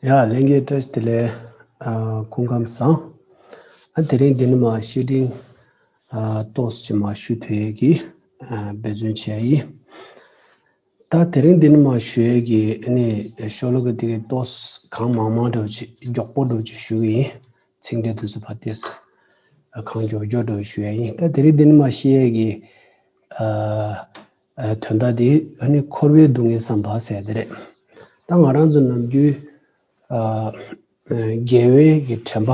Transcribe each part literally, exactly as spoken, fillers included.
ཡ། ལྷན་རྒྱས་བཀྲ་ཤིས་བདེ་ལེགས། ཨ། སྐུ་ཁམས་བཟང་། ཨ། དེ་རིང་འདི་ནི་མ་བཤེས་སྤྲིང་། ཨ། ཏོག་ཙམ་ཅིག་མ་ཞུ་ཐུབ་ཡས་ཀྱི། ཨ། འབད་བརྩོན་བྱས་ཡིན། ད་དེ་རིང་འདི་ནི་མ་ཞུ་ཡས་ཀྱི་ཨ་ནི་ཤོ་ལོ་ཀ་དེ་གའི་ཏོག་ཙམ་གང་མང་མང་འདྲ་བོ་ཅིག་མགྱོགས་པོ་འདྲ་བོ་ཅིག་ཞུ་གི་ཡིན། ཚིག་འགྲེལ་དེ་ཚོ་ཕར་ཏོག་ཙམ། ཨ། གང་མགྱོགས་མགྱོགས་འདྲ་བོ་ཞུ་ཡས་ཡིན། ད་དེ་རིང་འདི་ནི་མ་བཤད་ཡས་ཀྱི། ཨ། ཨ། དོན་དག་དེ་ཨ་ནི་འཁོར་བའི་སྡུག་བསྔལ་བསམ་པ་ཟེར་དེ་རེད། ད་ང་རང་ཚོ་ནམ་རྒྱུན། ཨ། ཨ། རྒྱལ་བའི་གི་དྲན་པ།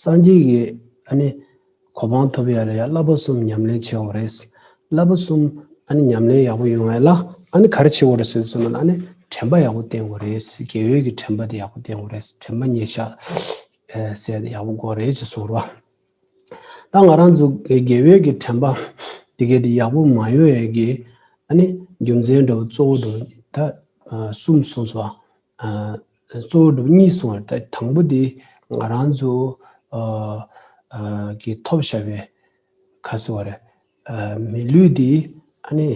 སངས་རྒྱས་ཀྱི་ཨ་ནི་གོ་འཕང་ཐོབ་ཡ་ལ་ཡ་བསླབ་པ་གསུམ་ཉམས་ལེན་བྱེད་དགོས་རེད། བསླབ་པ་གསུམ་ཨ་ནི་ཉམས་ལེན་ཡག་པོ་ཡོང་ཡ་ལ་ཨ་ནི་ག་རེ་བྱེད་དགོས་རེད་ཟེར་སོང་ན་ཨ་ནི་དྲན་པ་ཡག་པོ་བསྟེན་དགོས་རེད། རྒྱལ་བའི་གི་དྲན་པ་དེ་ཡག་པོ་བསྟེན་དགོས་རེད། དྲན་པ་ཉེར་བཞག་ཨེ། ཟེར་ཡག་པོ་དགོས་རེད་ཅེས་གསུངས་རོགས། ད་ང་རང་ཚོ་དགེ་བའི་གི་དྲན་པ་དེ་གའི་དེ་ཡག་པོ་མ་ཡོང་ཡས་ཀྱི་ཨ་ནི་རྒྱུ་མཚན་འདྲ་བོ་གཙོ་བོ་འདྲ་བོ་ད་ཨ་གསུམ་གསུངས་སོང་། ཨ། གཙོ་བོ་འདྲ་བོ་གཉིས་གསུངས་པ་རེད། ད་དང་པོ་དེ་ང་རང་ཚོ་ཨ་ཨ་གི་ཐོབ་བཞག་པའི་ག་ཟེར་བ་རེད། ཨ། མི་ལུས་འདི་ཨ་ནི་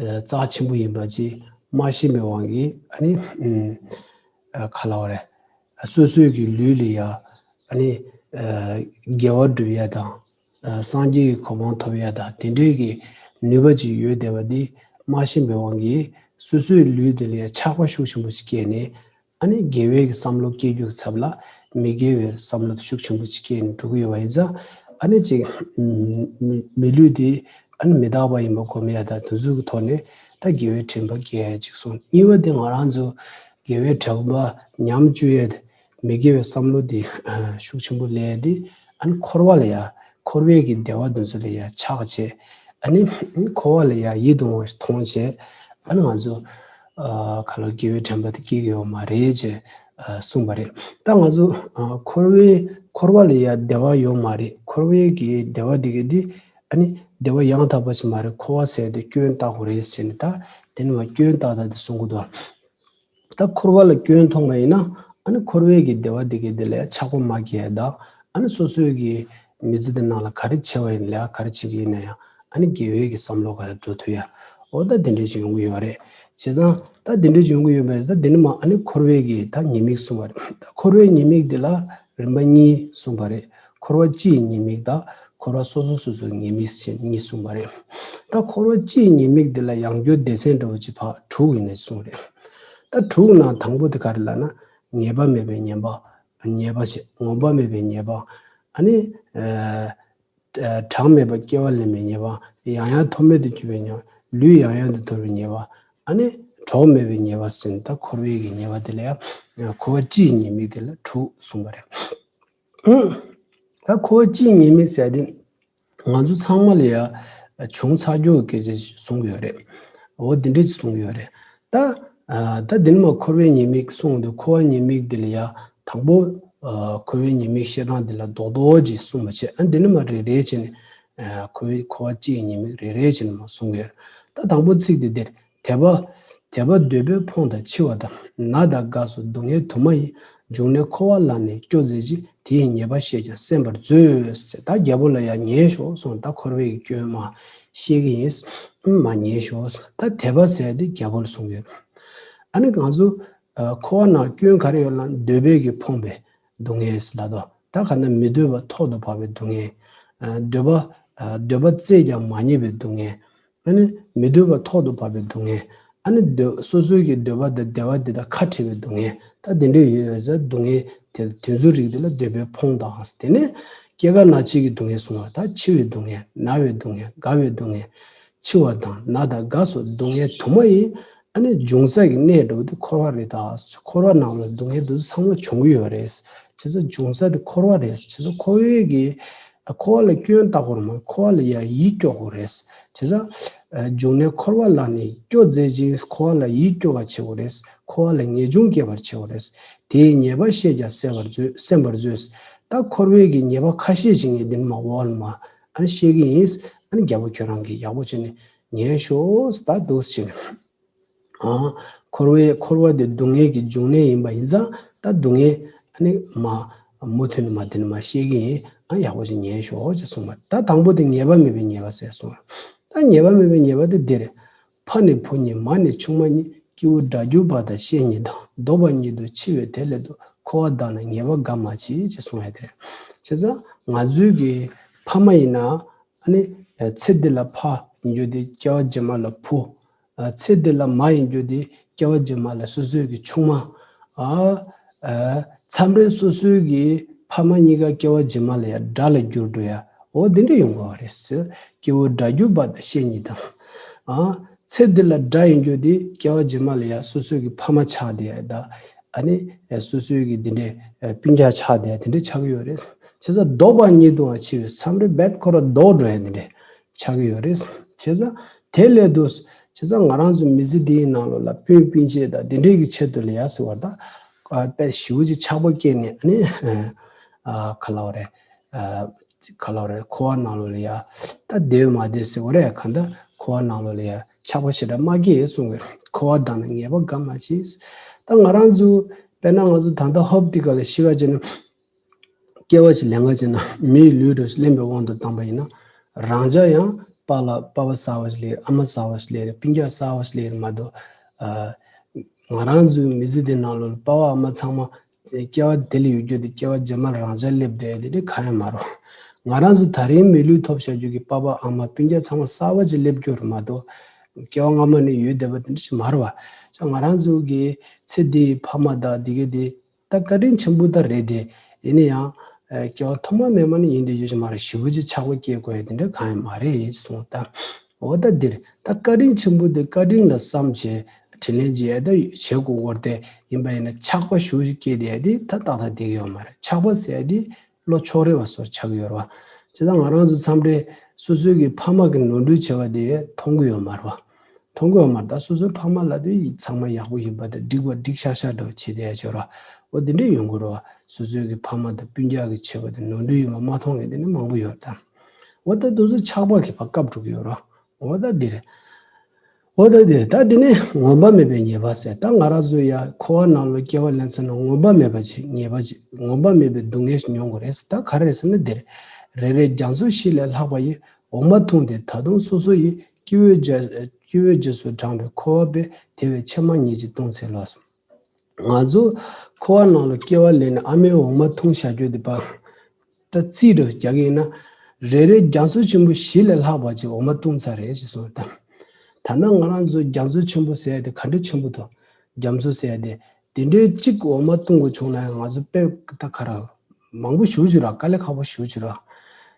ཨ་རྩ་ཆེན་པོ་ཡིན་པ་ཅིག་མ་ཤེས་པའི་དབང་གིས་ཨ་ནི་ཨ་ག་ལབ་དགོས་རེད། སོ་སོའི་གི་ལུས་ལ་ཡ་ཨ་ནི་ཨ་དགེ་བ་སྒྲུབ་ཡ་དང་། ཨ། སངས་རྒྱས་ཀྱི་གོ་འཕང་ཐོབ་ཡ་དང་དེ་འདྲའི་གི་ནུས་པ་ཅིག་ཡོད་བསྡད་པ་འདི་མ་ཤེས་པའི་དབང་གིས་སོ་སོའི་ལུས་དེ་ལ་ཡ་ཆགས་པ་ཤུགས་ཆེན་པོ་ཞིག་སྐྱེས་ནས། ཨ་ནི་དགེ་བའི་གི་བསམ་བློ་སྐྱེ་རྒྱུ་གི་ཚབ་ལ་མི་དགེ་བའི་བསམ་བློ་ཤུགས་ཆེན་པོ་ཅིག་སྐྱེས་ནས་འགྲོ་གི་ཡོད་པ་ཡིན་ཙང་། ཨ་ནི་ཅིག་མི་མི་ལུས་དེ་ཨ་ནི་མི་རྟག་པ་ཡིན་པ་སྒོམ་ཡ་དང་དེ་ཚོའི་གི་ཐོག་ནས་ད་དགེ་བའི་དྲན་པ་སྐྱེ་ཡ་ཅིག་སོང་། གཉིས་པ་དེ་ང་རང་ཚོ་དགེ་བའི་དྲན་པ་ཉམས་བཅུག་ཡ་དེ། མི་དགེ་བའི་བསམ་བློ་དེ་ཤུགས་ཆེན་པོ་སླེབས་ཡ་དེ་ཨ་ནི་འཁོར་བ་ལ་ཡ། འཁོར་བའི་གི་བདེ་བ་དེ་ཚོ་ལ་ཡ་ཆགས་བྱས། ཨ་ནི་འཁོར་བ་ལ་ཡ་ཡིད་དུ་འོང་བ་ཞིག་མཐོང་བྱས། ཨ་ནི་ང་ཚོ་ཨ་ག་ལ་དགེ་བའི་དྲན་པ་དེ་སྐྱེ་གི་ཡོད་མ་རེད་ཅེས་ཨ་གསུངས་པ་རེད། ད་ང་ཚོ་ཨ་འཁོར་བའི་འཁོར་བ་ལ་ཡ་བདེ་བ་ཡོད་མ་རེད། འཁོར་བའི་གི་བདེ་བ་དེ་གི་དེ་ཨ་ནི་བདེ་བ་ཡང་དག་པ་ཞིག་མ་རེད། འཁོར་བ་ཟེར་དེ་སྐྱོན་བཏགས་དགོས་རེད་ཟེར་ནས། ད་དེ་ནི་མ་སྐྱོན་བཏགས་ད་དེ་གསུང་གི་འདུག་ད་འཁོར་བ་ལ་སྐྱོན་མཐོང་བ་ཡིན་ན། ཨ་ནི་འཁོར་བའི་གི་བདེ་བ་དེ་གའི་དེ་ལ་ཆགས་པ་མ་སྐྱེ་ཡ་དང་། ཨ་ནི་སོ་སོའི་གི་མི་ཚེ་དེ་ནང་ལ་ག་རེ་བྱས་པ་ཡིན་ལ་ག་རེ་བྱེད་ཀྱི་ཡིན་ན་ཡང་། ཨ་ནི་དགེ་བའི་གི་བསམ་བློ་ག་ལ་འགྲོ་ཐུབ་ཡ། འོ་ད་དེ་འདྲའི་ཞིག་ཡོང་གི་ཡོད་རེད། བྱས་ཙང་ད་དེ་འདྲའི་ཞིག་ཡོང་གི་ཡོད་པས། ད་དེ་ནི་མ་ཨ་ནི་འཁོར་བའི་གི་ད་ཉེས་དམིགས་གསུངས་པ་རེད། ད་འཁོར་བའི་ཉེས་དམིགས་དེ་ལ་རིམ་པ་གཉིས་གསུངས་པ་རེད། འཁོར་བ་སྤྱིའི་ཉེས་དམིགས་དང་། འཁོར་བ་སོ་སོ་སོ་སོའི་ཉེས་དམིགས་ཞེས་གཉིས་གསུངས་པ་རེད། ད་འཁོར་བ་སྤྱིའི་ཉེས་དམིགས་འདི་ལ་ཡང་བསྐྱར་སྡེ་ཚན་འདྲ་བོ་ཅིག་ཕར་དྲུག་ཡིན་ནས་གསུངས་རེད། ད་དྲུག་ནང་དང་པོ་དེ་ག་རེ་ལབ་ན། ངེས་པ་མེད་པའི་ཉེས་པ། ཉེས་པ་ཞེས་ངོམས་པ་མེད་པའི་ཉེས་པ། ཨ་ནི་ཨ་གྲངས་མེད་པ་སྐྱེ་བ་ལེན་པའི་ཉེས་པ། ཡང་ཡང་ཐོག་མེད་དུ་གྱུར་པའི་ཉེས་པ། ལུས་ཡང་ཡང་དུ་འཐོར་བའི་ཉེས་པ། ཨ་ནི་གྲོགས་མེད་པའི་ཉེས་པ་ཟེར་ནས། ད་འཁོར་བའི་གི་ཉེས་པ་དེ་ལ་ཡང་འཁོར་བ་སྤྱིའི་ཉེས་དམིགས་དེ་ལ་དྲུག་གསུངས་པ་རེད། ད་འཁོར་བ་སྤྱིའི་ཉེས་དམིགས་ཟེར་དེ་ང་ཚོ་ཚང་མ་ལ་ཡ་བྱུང་ཚར་རྒྱུ་གི་སྐད་ཆ་ཞིག་གསུང་གི་ཡོད་རེད། འོ་འདི་འདྲ་ཞིག་གསུང་གི་ཡོད་རེད། ད་ཨ་ད་འདི་ནི་མ་འཁོར་བའི་ཉེས་དམིགས་གསུངས་འདུག་འཁོར་བ་ཉེས་དམིགས་འདི་ལ་ཡ་དང་པོ་ཨ་འཁོར་བའི་ཉེས་དམིགས་བཤད་སྟངས་འདི་ལ་རྡོག་རྡོག་ཅིག་གསུངས་པ་བྱས། ཨ་འདི་ནི་མ་རེ་རེ་བྱས་ནས་ཨ་འཁོར་བའི་འཁོར་བ་སྤྱིའི་ཉེས་དམིགས་རེ་རེ་བྱས་ནས་མ་གསུང་གི་ཡོད་རེད། ད་དང་པོ་ཚིག་འདི་འདིར། དད་པ། དད་པ་འདོད་པས་ཕོངས་དང་འཆི་བ་དང་། ན་དང་རྒས་སོགས་སྡུག་བསྔལ་དུ་མ་ཡིས། འབྱུང་གནས་འཁོར་བ་ལ་ནི་སྐྱོ་མཛད་ཅིང་། དེ་ཡི་ཉེས་པ་ཤེས་ཀྱང་གསན་པར་མཛོད། ད་རྒྱལ་པོ་ལ་ཡང་ཉན་ཤོག་གསུངས། ད་འཁོར་བའི་གི་སྐྱོན་མ་ཤེས་ཀྱི་ཡིན། མ་ཉན་ཤོག་ད་དད་པ་ཟེར་དེ་རྒྱལ་པོ་ལ་གསུངས་ཡོད། ཨ་ནི་ང་ཚོ་ཨ་འཁོར་བ་ནང་སྐྱོན་ག་རེ་ཡོད་ལབ་ན། འདོད་པས་ཀྱི་ཕོངས་པའི་སྡུག་བསྔལ་ལ་དོ། ད་ག་ན་མི་འདོད་པ་ཐོག་ཏུ་བབས་པའི་སྡུག་བསྔལ། ཨ་འདོད་པ་ཨ་འདོད་པ་བཙལ་ཀྱང་མ་རྙེད་པའི་སྡུག་བསྔལ། ཨ་ནི་མི་འདོད་པ་ཐོག་ཏུ་བབས་པའི་སྡུག་བསྔལ། ཨ་ནི་འདོད་སོ་སོའི་གི་འདོད་པ་དང་བདེ་བ་འདི་དང་ཁ་བྲལ་བའི་སྡུག་བསྔལ། ད་དེ་འདྲ་ཡོད་ཡོད་ཟེར། སྡུག་བསྔལ་དེ་དེ་ཚོའི་རིགས་དེ་ལ་འདོད་པས་ཕོངས་དང་། དེ་ནས་སྐྱེ་རྒ་ན་འཆི་གི་སྡུག་བསྔལ་གསུངས་པ། ད་འཆི་བའི་སྡུག་བསྔལ། ན་བའི་སྡུག་བསྔལ། རྒ་བའི་སྡུག་བསྔལ། འཆི་བ་དང་ན་དང་རྒས་སོགས་སྡུག་བསྔལ་དུ་མ་ཡིས། ཨ་ནི་འབྱུང་ས་གི་གནས་འདྲ་བོ་དེ་འཁོར་བ་རེད་ད། འཁོར་བ་ནང་ལ་སྡུག་བསྔལ་དེ་ཚོ་ཚང་མ་བྱུང་གི་ཡོད་རེད། བྱས་ཙང་འབྱུང་ས་དེ་འཁོར་བ་རེད། བྱས་ཙང་འཁོར་བའི་གི་འཁོར་བ་ལ་སྐྱོན་བཏགས་དགོས་རེད་མ། འཁོར་བ་ལ་ཡང་ཡིད་སྐྱོ་དགོས་རེད། བྱས་ཙང་ཨ་འབྱུང་གནས་འཁོར་བ་ལ་ནི་སྐྱོ་མཛད་ཅིང་། འཁོར་བ་ལ་ཡིད་སྐྱོ་བར་བྱེད་དགོས་རེད། འཁོར་བ་ལ་ངེས་འབྱུང་སྐྱེ་བར་བྱེད་དགོས་རེད། དེའི་ཉེས་པ་ཤེས་ཀྱང་གསན་པར་མཛོད། གསན་པར་མཛོད། ད་འཁོར་བའི་གི་ཉེས་པ་ཁ་ཤས་ཤིག་ངས་འདི་ནས་མར་འོག་ལ་མར་ཨ་ནི་བཤད་ཀྱི་ཡིན། ཨ་ནི་རྒྱལ་པོ་ཁྱོད་རང་གིས་ཡག་པོ་བྱས་ནས་ཉན་ཤོག་ད་འདུག་ཅིང་། ཨ། འཁོར་བའི་འཁོར་བ་དེ་སྡུག་བསྔལ་གྱི་འབྱུང་གནས་ཡིན་པ་ཡིན་ཙང་། ད་སྡུག་བསྔལ་ཨ་ནི་མ་མུ་མཐུད་ནས་མ་དེ་ནས་མ་བཤད་ཀྱི་ཡིན། ཨ་ཡག་པོ་ཞིག་ཉན་ཤོག་ཅེས་གསུངས་པ། ད་དང་པོ་དེ་ངེས་པ་མེད་པའི་ཉེས་པ་ཟེར་གསུངས་པ། ད་ངེས་པ་མེད་པའི་ཉེས་པ་དེ་འདི་རེད། ཕ་ནི་བུ་གཉིས། མ་ནི་ཆུང་མ་གཉིས། སྐྱེ་བོ་དགྲ་གྱུར་པ་དང་བཤེས་གཉེན་དང་། བཟློག་པ་ཉིད་དུ་འཆི་བས་དེ་སླད་དུ། འཁོར་བ་བདག་ནི་ངེས་པ་འགའ་མ་མཆིས་ཅེས་གསུངས་ཡ་དེ་རེད། བྱས་ཙང་ང་ཚོའི་གི་ཕ་མ་ཡིན་ན་ཨ་ནི་ཚེ་འདི་ལ་ཕ་ཡིན་རྒྱུ་དེ་སྐྱེ་བ་རྗེས་མ་ལ་བུ། ཚེ་འདི་ལ་མ་ཡིན་རྒྱུ་དེ་སྐྱེ་བ་རྗེས་མ་ལ་སོ་སོའི་གི་ཆུང་མ། མཚམས་རེ་སོ་སོའི་གི་ཕ་མ་གཉིས་ཀ་སྐྱེ་བ་རྗེས་མ་ལ་ཡ་དགྲ་ལ་འགྱུར་འགྲོ་ཡ། འོ་དེ་འདྲ་ཡོང་གི་ཡོད་རེད་ཟེར། སྐྱེ་བོ་དགྲ་གྱུར་པ་དང་བཤེས་གཉེན་དང་། ཨ། ཚེ་འདི་ལ་དགྲ་ཡིན་རྒྱུ་དེ་སྐྱེ་བ་རྗེས་མ་ལ་ཡ་སོ་སོའི་གི་ཕ་མ་ཆགས་བསྡད་ཡ་དང་། ཨ་ནི་སོ་སོའི་གི་དེ་འདྲའི་སྤུན་ཀྱག་ཆགས་བསྡད་ཡ་དེ་འདྲ་ཆགས་ཀྱི་ཡོད་རེད། བྱས་ཙང་བཟློག་པ་ཉིད་དུའང་འཆི་བས། མཚམས་རེ་རྦད་ཁོ་རང་བཟློག་འགྲོ་ཡ་དེ་འདྲ་ཆགས་ཀྱི་ཡོད་རེད། བྱས་ཙང་དེ་སླད་དུ། བྱས་ཙང་ང་རང་ཚོ་མི་ཚེ་འདིའི་ནང་ལོགས་ལ་སྤུན་སྤུན་མཆེད་དང་དེ་འདྲའི་གི་ཆེད་དུ་ལ་ཡ་ཟེར་བ་དང་། དཔེ་ཞེ་པོ་ཅིག་ཆགས་པ་སྐྱེས་ནས་ཨ་ནི། ག་ལབ་རེད། ག་ལབ་རེད། འཁོར་བ་ནང་ལོགས་ལ་ཡ། ད་བདེ་བ་མ་བདེ་ཟེར་བ་རེད། གང་ལྟར་འཁོར་བ་ནང་ལོགས་ལ་ཡ་ཆགས་པ་ཞེ་དྲག་མ་སྐྱེས་གསུང་གི་རེད། འཁོར་བ་བདག་ནི་ངེས་པ་འགའ་མ་མཆིས། ད་ང་རང་ཚོ་དཔེར་ན་ང་ཚོ་ད་ལྟ་ཧོབ་ཏེ་ག་ལ་ཤི་ག་བྱས་ན། སྐྱེ་བ་ཞིག་ལེན་ག་བྱས་ན་མིའི་ལུས་འདྲ་ཞིག་ལེན་པའི་དབང་དུ་བཏང་པ་ཡིན་ན། རང་ཅག་ཡང་པཱ་ལགས་པ་ཕ་གསར་པ་ཞིག་སླེབས། ཨ་མ་གསར་པ་ཞིག་སླེབས། སྤུན་ཀྱག་གསར་པ་ཞིག་སླེབས་མ་གཏོགས། ང་རང་ཚོའི་མི་ཚེ་འདི་ནང་ལོགས་ལ་པ་ཕ་ཨ་མ་ཚང་མ་སྐྱེ་བ་དེ་ལ་ཡོད་རྒྱུ་དེ་སྐྱེ་བ་རྗེས་མ་རང་ཅག་སླེབས་བསྡད་དེ་འདྲ་གང་ཡང་མ་རེད། ང་རང་ཚོ་ད་རིང་མི་ལུས་ཐོབ་བཞག་རྒྱུ་གི་པ་ཕ་ཨ་མ་སྤུན་ཀྱག་ཚང་མ་གསར་པ་ཅིག་སླེབས་རྒྱུ་རེད་མ་གཏོགས། སྐྱེ་བ་སྔ་མ་ནས་ཡོད་བསྡད་པ་དེ་འདྲ་ཞིག་མ་རེད་བ། ང་རང་ཚོ་གི་ཚེ་འདིའི་ཕ་མ་དང་འདི་ག་དེ་ད་བཀའ་དྲིན་ཆེན་པོ་ད་རེད་དེ། ཡིན་ན་ཡང་། སྐྱེ་བ་ཐོག་མ་མེད་པ་ནས་ཡིན་བསྡད་རྒྱུ་ཞིག་མ་རེད། ཞེ་པོ་ཅིག་ཆགས་པ་སྐྱེ་དགོས་ཡ་དེ་འདྲ་གང་ཡང་མ་རེད་ཅེས་གསུངས། ད་འོ་ད་འདིར་ད་བཀའ་དྲིན་ཆེན་པོ་དེ་བཀའ་དྲིན་ལ་བསམ་བྱས་དྲིན་ལན་འཇལ་ཡ་ད་བྱེད་དགོས་སྐོར་དེ་ཡིན་པ་ཡིན་ན། ཆགས་པ་ཞེ་པོ་ཅིག་སྐྱེས་བསྡད་ཡ་དེ་ད་ཏག་ཏག་བསྡད་ཀྱི་ཡོད་མ་རེད། ཆགས་པ་ཟེར་ཡ་དེ་བློ་ཕྱོགས་རིས་པ་བཟོ་ཆགས་ཀྱི་ཡོད་རེད་བ། བྱས་ཙང་ང་རང་ཚོ་མཚམས་རེ་སོ་སོའི་གི་ཕ་མ་གི་ནོར་འཁྲུལ་བྱས་པ་དེ་མཐོང་གི་ཡོད་མ་རེད་བ། མཐོང་གི་ཡོད་མ་རེད། ད་སོ་སོའི་ཕ་མ་ལབ་དུས་ཚང་མ་ཡག་པོ་ཡིན་པ་དང་འགྲིག་པ་འགྲིག་ཤག་ཤག་འདྲ་བོ་བྱེད་བསྡད་ཡ་ཅིག་ཡོད་རེད་བ། འོ་དེ་འདྲ་ཡོང་གི་རེད་བ། སོ་སོའི་གི་ཕ་མ་དང་སྤུན་ཀྱག་གི་བྱས་པ་དེ་ནོར་འཁྲུལ་ཡོད་པ་མ་མཐོང་མཁན་དེ་ནི་མང་པོ་ཡོད་རེད་ད། འོ་ད་དེ་ཚོ་ཆགས་པ་གིས་ཕར་བཀབ་འགྲོ་གི་ཡོད་རེད་བ། འོ་ད་འདི་རེད། འོ་ད་འདི་རེད། ད་འདི་ནི་ངོམས་པ་མེད་པའི་ཉེས་པ་ཟེར། ད་ང་རང་ཚོ་ཡ་འཁོར་བ་ནང་ལ་སྐྱེ་བ་ལེན་ཚར་ན་ངོམས་པ་མེད་པ་ཅིག་ཉེས་པ་ཅིག་ངོམས་པ་མེད་པའི་སྡུག་བསྔལ་ཞིག་མྱོང་དགོས་རེད་ཟེར། ད་ག་རེ་རེད་ཟེར་ན་འདི་རེད། རེ་རེ་རྒྱ་མཚོ་བཞི་ལས་ལྷག་པ་ཡི། འོ་མ་འཐུངས་ཏེ་ད་དུང་སོ་སོ་ཡི། སྐྱེ་བོའི་རྗེས་སྐྱེ་བོའི་རྗེས་སུ་འབྲངས་པའི་འཁོར་བ་པས། དེ་བས་ཕྱེ་མ་གཉིས་ཀྱིས་བརྡུངས་འཚལ་ལོ། ང་ཚོ་འཁོར་བ་ནང་ལ་སྐྱེ་བ་ལེན་ནས་ཨ་མའི་འོ་མ་འཐུང་བཞག་རྒྱུ་དེ་ཕར་ད་རྩིས་འདྲ་རྒྱག་གི་ཡིན་ན། རེ་རེ་རྒྱ་མཚོ་ཆེན་པོ་བཞི་ལས་ལྷག་པ་ཅིག་འོ་མ་བཏུང་ཚར་རེད་ཅེས་གསུངས། ད་ད་ནང་ང་རང་ཚོ་རྒྱ་མཚོ་ཆེན་པོ་ཟེར་ཡ་དེ་ག་འདྲ་ཆེན་པོ་འདུག་རྒྱ་མཚོ་ཟེར་ཡ་དེ་དེ་འདྲའི་གཅིག་འོ་མ་བཏུང་དགོས་བྱུང་ན་ཡང་ང་ཚོ་དཔེ་ད་ག་ར་མང་པོ་ཞེ་པོ་ཅིག་རེད། དཀའ་ལས་ཁག་པོ་ཞེ་པོ་ཅིག་རེད།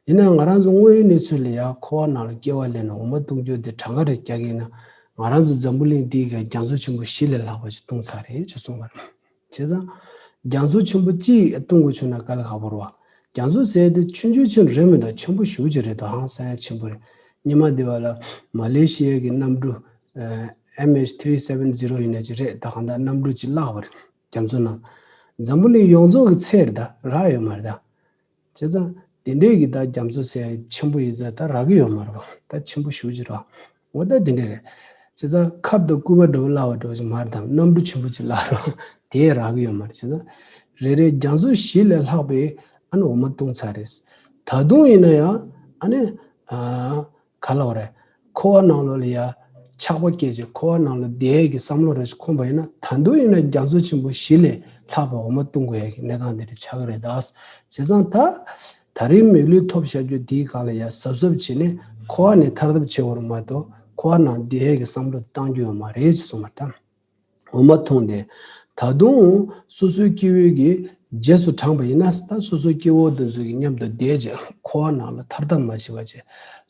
ཡིན་ནའང་ང་རང་ཚོ་དངོས་ཡོད་གནས་ཚུལ་ལ་ཡ་འཁོར་བ་ནང་ལ་སྐྱེ་བ་ལེན་ནས་འོ་མ་བཏུང་རྒྱུ་དེ་གྲངས་ཀ་རེ་རྒྱག་གི་ཡིན་ན། ང་རང་ཚོ་འཛམ་བུ་གླིང་འདིའི་གི་རྒྱ་མཚོ་ཆེན་པོ་བཞི་ལས་ལྷག་པ་ཞིག་བཏུང་ཚར་རེད་ཅེས་གསུངས་པ་རེད། བྱས་ཙང་། རྒྱ་མཚོ་ཆེན་པོ་གཅིག་བཏུང་དགོས་བྱུང་ན་དཀའ་ལས་ཁག་པོ་རེད་བ། རྒྱ་མཚོ་ཟེར་དེ་ཆུང་ཆུང་ཆེན་རེད་མི་འདུག་ཆེན་པོ་ཞེ་པོ་ཅིག་རེད་འདུག་ཧང་སང་ཡ་ཆེན་པོ་རེད། སྔོན་མ་འདི་བ་ལ་མ་ལེ་ཤི་ཡ་གི་གནམ་གྲུ། ཨེམ་ཨེཆ་ཐི་རི་སེ་བན་ཛི་རོ་ཡིན་ན་ཅིག་རེད། ད་གང་ལྟར་གནམ་གྲུ་ཅིག་བརླགས་པ་རེད། རྒྱ་མཚོ་ནང་། འཛམ་བུ་གླིང་ཡོངས་རྫོགས་ཀྱི་ཚད་རེད་ད་རག་ཡོད་མ་རེད་ད། བྱས་ཙང་དེ་འདྲའི་གི་ད་རྒྱ་མཚོ་ཟེར་ཆེན་པོ་ཡིན་ཙང་ད་རག་གི་ཡོད་མ་རེད་བ། ད་ཆེན་པོ་ཞེ་པོ་ཅིག་རེད་བ། འོ་ད་དེ་འདྲ་རེད། བྱས་ཙང་ཁབ་དང་སྐུད་པ་འདྲ་བོ་བརླགས་པ་འདྲ་བོ་ཅིག་མ་རེད་དམ། གནམ་གྲུ་ཆེན་པོ་ཅིག་བརླགས་རོགས་དེ་རག་གི་ཡོད་མ་རེད། བྱས་ཙང་རེ་རེ་རྒྱ་མཚོ་བཞི་ལས་ལྷག་པའི་ཨ་ནི་འོ་མ་བཏུང་ཚར་རེད། ད་དུང་ཡིན་ན་ཡང་ཨ་ནི་ཨ་ག་ལབ་རེད། འཁོར་བ་ནང་ལོགས་ལ་ཡ་ཆགས་པ་སྐྱེས་བྱས་འཁོར་བ་ནང་ལ་བསྡད་ཡས་ཀྱི་བསམ་བློ་རེ་ཞིག་འཁོར་བ་ཡིན་ན། ད་དུང་ཡིན་ན་རྒྱ་མཚོ་ཆེན་པོ་བཞི་ལས་ལྷག་པའི་འོ་མ་བཏུང་དགོས་ཡས་ཀྱི་གནས་སྟངས་དེ་འདྲ་ཆགས་ཀྱི་རེད་ད། བྱས་ཙང་ད། ད་རེས་མི་ལུས་ཐོབ་བཞག་རྒྱུ་དེའི་སྒང་ལ་ཡ་གཟབ་གཟབ་བྱས་ནས་འཁོར་བ་ནས་ཐར་ཐབས་བྱེད་དགོས་རེད་མ་གཏོགས་འཁོར་བ་ནང་བསྡད་ཡས་ཀྱི་བསམ་བློ་བཏང་རྒྱུ་ཡོད་མ་རེད་ཅེས་གསུངས་པ་དང་། འོ་མ་འཐུངས་ཏེ། ད་དུང་སོ་སོའི་སྐྱེ་བོའི་གི་རྗེས་སུ་འབྲངས་པ་ཡིན་ན། ད་སོ་སོའི་སྐྱེ་བོ་དེ་ཚོ་གི་མཉམ་དུ་བསྡད་བྱས་འཁོར་བ་ནང་ལ་ཐར་ཐབས་མ་བྱེད་པ་བྱས།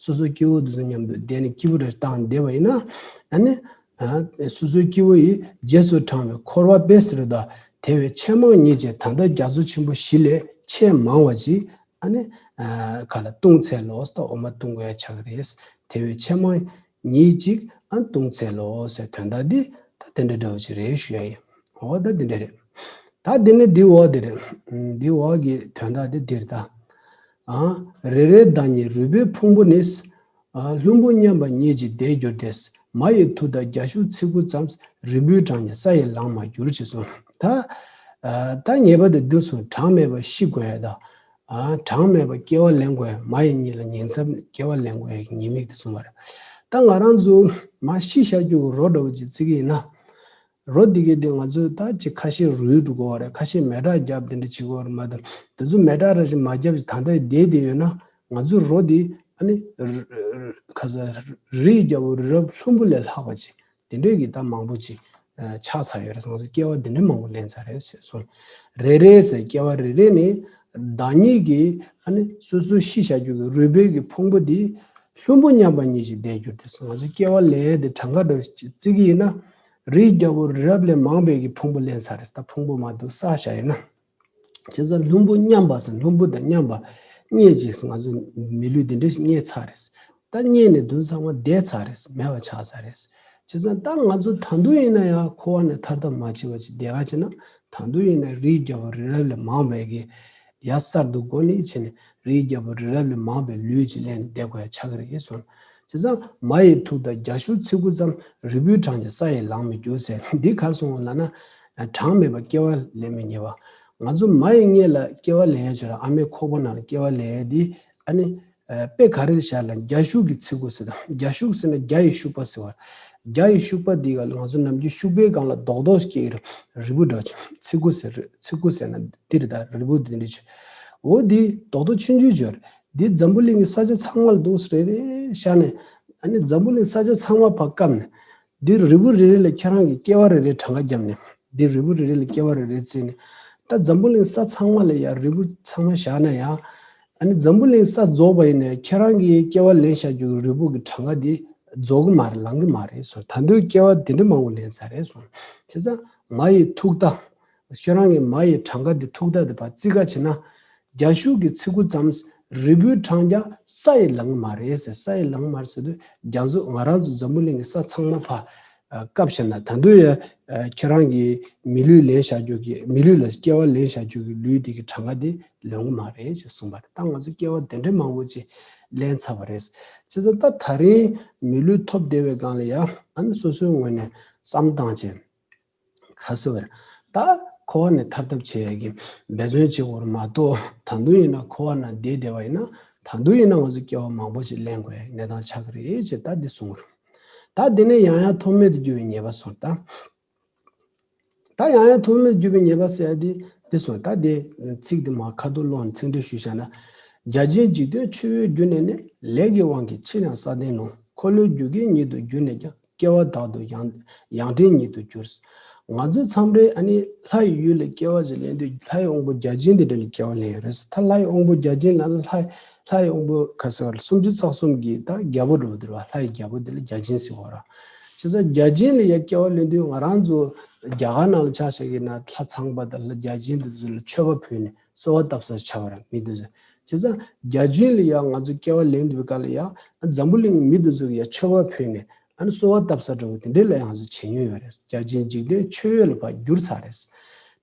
སོ་སོའི་སྐྱེ་བོ་དེ་ཚོ་མཉམ་དུ་བསྡད་ནས་སྐྱིད་པོ་རེ་བཏང་བསྡད་པ་ཡིན་ན། ཨ་ནི། ཨ། སོ་སོའི་སྐྱེ་བོ་ཡི་རྗེས་སུ་འབྲང་བའི་འཁོར་བ་པས་ཟེར་དང་། དེ་བས་ཕྱེ་མ་གཉིས་ཀྱིས་ད་ལྟ་རྒྱ་མཚོ་ཆེན་པོ་བཞི་ལས་ཆེས་མང་བ་ཅིག་ཨ་ནི། ཨ། ག་ལ་བཏུང་འཚལ་ལོ་ཟེར། འོ་མ་བཏུང་དགོས་ཡ་ཆགས་ཀྱི་རེད། དེ་བས་ཕྱེ་མ་གཉིས་ཅིག་ཨ་བཏུང་འཚལ་ལོ་ཟེར། དོན་དག་འདི་ད་དེ་འདྲ་འདྲ་བོ་ཅིག་རེད་ཞུ་ཡ་ཡིན། འོ་ད་དེ་འདྲ་རེད། ད་དེ་ནི་འདི་འོག་དེ་རེད། འདི་འོག་གི་དོན་དག་འདི་འདིར་ད། ཨ། རེ་རེའི་བདག་ཉིད་རུས་པའི་ཕུང་པོ་ནི། ཨ། ལྷུན་པོ་མཉམ་པ་ཉིད་ཀྱིས་བདེ་གྱུར་ཏེ། མ་ཡི་མཐུ་དང་རྒྱ་ཤུག་ཚིགས་པོ་ཙམ། རིལ་བུའི་གྲངས་ཉིད་ས་ཡི་ལང་མ་གྱུར་ཅེས་གསུངས། ད། ཨ། ད་ཉེས་པ་དེ་འདི་གསུངས། གྲངས་མེད་པ་ཤི་དགོས་ཡ་དང་། ཨ། གྲངས་མེད་པ་སྐྱེ་བ་ལེན་དགོས་ཡ། མ་ཡི་ཉིད་ལ་ཉིང་མཚམས་སྐྱེ་བ་ལེན་དགོས་ཡ་གི་ཉེས་དམིགས་དེ་གསུངས་པ་རེད། ད་ང་རང་ཚོ་མ་ཤི་བཞག་རྒྱུ་གི་རོ་འདྲ་བོ་ཅིག་བརྩི་གི་ཡིན་ན། རོ་འདི་གའི་དེ་ང་ཚོས་ད་ཅིག་ཁ་ཤས་རུལ་འགྲོ་གི་ཡོད་རེད། ཁ་ཤས་མེ་སྲེག་བརྒྱབ་དེ་འདྲ་བྱེད་ཀྱི་ཡོད་རེད་མ་གཏོགས། དེ་ཚོ་མེ་སྲེག་ར་ཅིག་མ་བརྒྱབ་ཅིག་ད་ལྟ་བསྡད་བསྡད་ཡོད་ན། ང་ཚོའི་རོ་འདི་ཨ་ནི་ཁ་ས་རིའི་རྒྱལ་པོ་རི་རབ་ལྷུན་པོ་ལས་ལྷག་པ་ཅིག་དེ་འདྲའི་གི་ད་མང་པོ་ཅིག་ཆགས་ཚར་ཡོད་རེད། ང་ཚོ་སྐྱེ་བ་དེ་འདྲའི་མང་པོ་ལེན་ཚར་རེད་ཟེར་གསུངས། རེ་རེ་ཟེར་སྐྱེ་བ་རེ་རེ་ནས་བདག་ཉིད་ཀྱི་ཨ་ནི་སོ་སོའི་ཤི་བྱ་རྒྱུ་གི་རུས་པའི་གི་ཕུང་པོ་འདི་ལྷུན་པོ་མཉམ་པ་ཉིད་ཅིག་བསྡད་གྱུར་ཏེ། ང་ཚོ་སྐྱེ་བ་ལེན་ཡས་དེ་གྲངས་ཀ་འདྲ་བརྩི་གི་ཡིན་ན། རིའི་རྒྱལ་པོ་རི་རབ་ལས་མང་པའི་གི་ཕུང་པོ་ལེན་ཚར་རེད། ད་ཕུང་པོ་མ་གཏོགས་བསགས་བཞག་ཡོད་ན། བྱས་ཙང་ལྷུན་པོ་མཉམ་པ་ཟེར། ལྷུན་པོ་དང་མཉམ་པ་རྙེད་ཅིག་ང་ཚོ་མི་ལུས་འདི་འདྲ་ཞིག་རྙེད་ཚར་རེད། ད་རྙེད་ནས་དུས་ཚང་མ་འདས་ཚར་རེད། མེད་པ་ཆགས་ཚར་རེད། བྱས་ཙང་ད་ང་ཚོ་ད་དུང་ཡིན་ན་ཡང་འཁོར་བ་ནས་ཐར་ཐབས་མ་བྱས་པ་ཅིག་བསྡད་ག་བྱས་ན། ད་དུང་ཡིན་ན་རིའི་རྒྱལ་པོ་རི་རབ་ལས་མང་བའི་གི་ཡ་གསར་དུ་མགོ་ནས་བྱས་ནས་རིའི་རྒྱལ་པོ་རི་རབ་ལས་མང་བའི་ལུས་ཅིག་ལེན་ནས་བསྡད་དགོས་ཡ་ཆགས་ཀྱི་རེད་གསུངས། བྱས་ཙང་མ་ཡི་ཐུག་དང་རྒྱ་ཤུག་ཚིག་གུ་ཙམ། རིལ་བུའི་གྲངས་ཀྱང་ས་ཡིས་ལང་མི་འགྱུར་ཟེར། འདི་ག་རེ་གསུངས་པ་ལབ་ན། གྲངས་མེད་པ་སྐྱེ་བ་ལེན་མི་ཉེས་པ། ང་ཚོ་མ་ཡི་མངལ་ལ་སྐྱེ་བ་ལེན་ཡ་བྱོས་ར། ཨ་མའི་ཁོག་པ་ནང་ལ་སྐྱེ་བ་ལེན་ཡ་འདི་ཨ་ནི་དཔེ་ག་རེ་བཞག་ལ་རྒྱ་ཤུག་གི་ཚིག་གུ་ཟེར་དང་། རྒྱ་ཤུག་ཟེར་ན་རྒྱ་ཡི་ཤུག་པ་ཟེར་བ། རྒྱ་ཡི་ཤུག་པ་འདི་ག་ལ་ང་ཚོ་ནམ་རྒྱུན་ཤུག་པའི་སྒང་ལ་རྡོག་རྡོག་སྐྱེ་གི་རེད། རིལ་བུ་འདྲ་ཅིག་ཚིག་གུ་ཟེར། ཚིག་གུ་ཟེར་ན་འདི་རེད། ད་རིལ་བུ་འདི་འདྲ་ཅིག་འོ་འདི་རྡོག་རྡོག་ཆུང་ཆུང་བྱོས་ར། འདི་འཛམ་བུ་གླིང་གི་ས་ཆ་ཚང་མ་ལ་འདུག་སེ་རེ་རེ་བཞག་ནས། ཨ་ནི་འཛམ་བུ་གླིང་ས་ཆ་ཚང་མ་ཕར་བཀབ་ནས། འདི་རིལ་བུ་རེ་རེ་ལ་ཁྱེད་རང་གི་སྐྱེ་བ་རེ་རེ་གྲངས་ཀ་བརྒྱབ་ནས། འདི་རིལ་བུ་རེ་རེ་ལ་སྐྱེ་བ་རེ་རེ་བརྩིས་ནས། ད་འཛམ་བུ་གླིང་ས་ཚང་མ་ལ་ཡ་རིལ་བུ་ཚང་མ་བཞག་ན་ཡང་། ཨ་ནི་འཛམ་བུ་གླིང་ས་རྫོགས་པ་ཡིན་ནའི་ཁྱེད་རང་གི་སྐྱེ་བ་ལེན་བྱ་རྒྱུ་གི་རིལ་བུ་གི་གྲངས་ཀ་འདི་རྫོགས་ཀྱི་མ་རེད། ལང་གི་མ་རེད་གསུངས། ད་དུང་སྐྱེ་བ་དེ་འདྲ་མང་པོ་ལེན་ས་རེད་གསུངས། བྱས་ཙང་མ་ཡི་ཐུག་མཐའ། ཁྱེད་རང་གི་མ་ཡི་གྲངས་ཀ་འདི་ཐུག་མཐའ་འདི་ཕར་བརྩི་ག་བྱེད་ན། རྒྱ་ཤུག་གི་ཚིག་གུ་ཙམ། རིལ་བུའི་གྲངས་ཀྱང་ས་ཡིས་ལང་གི་མ་རེད་ཟེར། ས་ཡིས་ལང་གི་མ་རེད་ཟེར་དུས། རྒྱ་མཚོ་ང་རང་ཚོ་འཛམ་བུ་གླིང་གི་ས་ཚང་མ་ཕར་བཀབ་བཞག་ན། ད་དུང་ཡ་ཁྱེད་རང་གི་མི་ལུས་ལེན་བྱ་རྒྱུ་གི། མི་ལུས་ལ་སྐྱེ་བ་ལེན་བྱ་རྒྱུ་གི་ལུས་འདི་གི་གྲངས་ཀ་འདི་ལོན་གི་མ་རེད་ཅེས་གསུངས་པ་རེད། ད་ང་ཚོ་སྐྱེ་བ་དེ་འདྲ་མང་པོ་ཅིག་ལེན་ཚར་བ་རེད། བྱས་ཙང་ད་ད་རིང་མི་ལུས་ཐོབ་བསྡད་པའི་སྒང་ལ་ཡ། ཨ་ནི་སོ་སོའི་ངོས་ནས་བསམ་བཏང་བྱས། ག་ཟེར་བ་རེད། ད་འཁོར་བ་ནས་ཐར་ཐབས་བྱེད་ཡ་གི་འབད་བརྩོན་བྱེད་དགོས་རེད་མ་གཏོགས། ད་དུང་ཡིན་ན་འཁོར་བ་ནང་བསྡད་བསྡད་པ་ཡིན་ན། ད་དུང་ཡིན་ན་ང་ཚོ་སྐྱེ་བ་མང་པོ་ཞིག་ལེན་དགོས་ཡ་གནས་སྟངས་ཆགས་ཀྱི་རེད་ཅེས་ད་འདི་གསུངས་རེད། ད་འདི་ནས་ཡང་ཡང་ཐོགས་མེད་དུ་འགྱུར་བའི་ཉེས་པ་གསུངས། ད་ད་ཡང་ཡང་ཐོགས་མེད་དུ་འགྱུར་བའི་ཉེས་པ་ཟེར་ཡ་འདི་འདི་གསུངས། ད་འདི་ཚིག་འདི་མར་ཁ་ཐུག་ཀློག་ནས་ཚིག་འགྲེལ་ཞུས་བཞག་ན། བརྒྱ་བྱིན་འཇིག་རྟེན་མཆོད་འོས་གྱུར་ནས་ནི། ལས་ཀྱི་དབང་གིས་ཕྱིར་ཡང་ས་སྟེང་ལྷུང་། འཁོར་ལོས་སྒྱུར་མཁན་ཉིད་དུ་གྱུར་ནས་ཀྱང་། སྐྱེ་བ་དག་ཏུ་ཡང་ཡང་ཕྲན་ཉིད་དུ་འགྱུར། ང་ཚོ་མཚམས་རེ་ཨ་ནི་ལྷ་ཡི་ཡུལ་ལ་སྐྱེ་བ་ཞིག་ལེན་དུས། ལྷ་ཡི་དབང་པོ་བརྒྱ་བྱིན་དེ་འདྲ་ལ་སྐྱེ་བ་ལེན་ཡོད་རེད། ད་ལྷ་ཡི་དབང་པོ་བརྒྱ་བྱིན་ལབ་ན། ལྷ་ལྷ་ཡི་དབང་པོ་ག་ཟེར་བ་རེད། སུམ་ཅུ་རྩ་གསུམ་གྱི་ད་རྒྱལ་པོ་འདྲ་བོ་དེ་རེད་བ། ལྷ་ཡི་རྒྱལ་པོ་དེ་ལ་བརྒྱ་བྱིན་ཟེར་བ་རེད། བྱས་ཙང་བརྒྱ་བྱིན་ལ་ཡ་སྐྱེ་བ་ལེན་དུས། ང་རང་ཚོ་རྒྱ་གར་ནང་ལ་ཆ་བཞག་གི་ན། ལྷ་ཚངས་པ་དང་ལྷ་བརྒྱ་བྱིན་དེ་ཚོ་ལ་མཆོད་པ་ཕུལ་ནས་གསོལ་བ་བཏབ་ས་ཆགས་པ་རེད། མི་དེ་ཚོ། བྱས་ཙང་བརྒྱ་བྱིན་ལ་ཡ་ང་ཚོ་སྐྱེ་བ་ལེན་དུས་སྐབས་ལ་ཡ། འཛམ་བུ་གླིང་གི་མི་དེ་ཚོ་གི་ཡ་མཆོད་པ་ཕུལ་ནས། ཨ་ནི་གསོལ་བ་བཏབ་ས་འདྲ་བོ་དེ་འདྲ་ལ་ཡང་ང་ཚོ་བྱེད་མྱོང་ཡོད་རེད། བརྒྱ་བྱིན་འཇིག་རྟེན་མཆོད་འོས་ལ་ཕར་གྱུར་ཚར་རེད།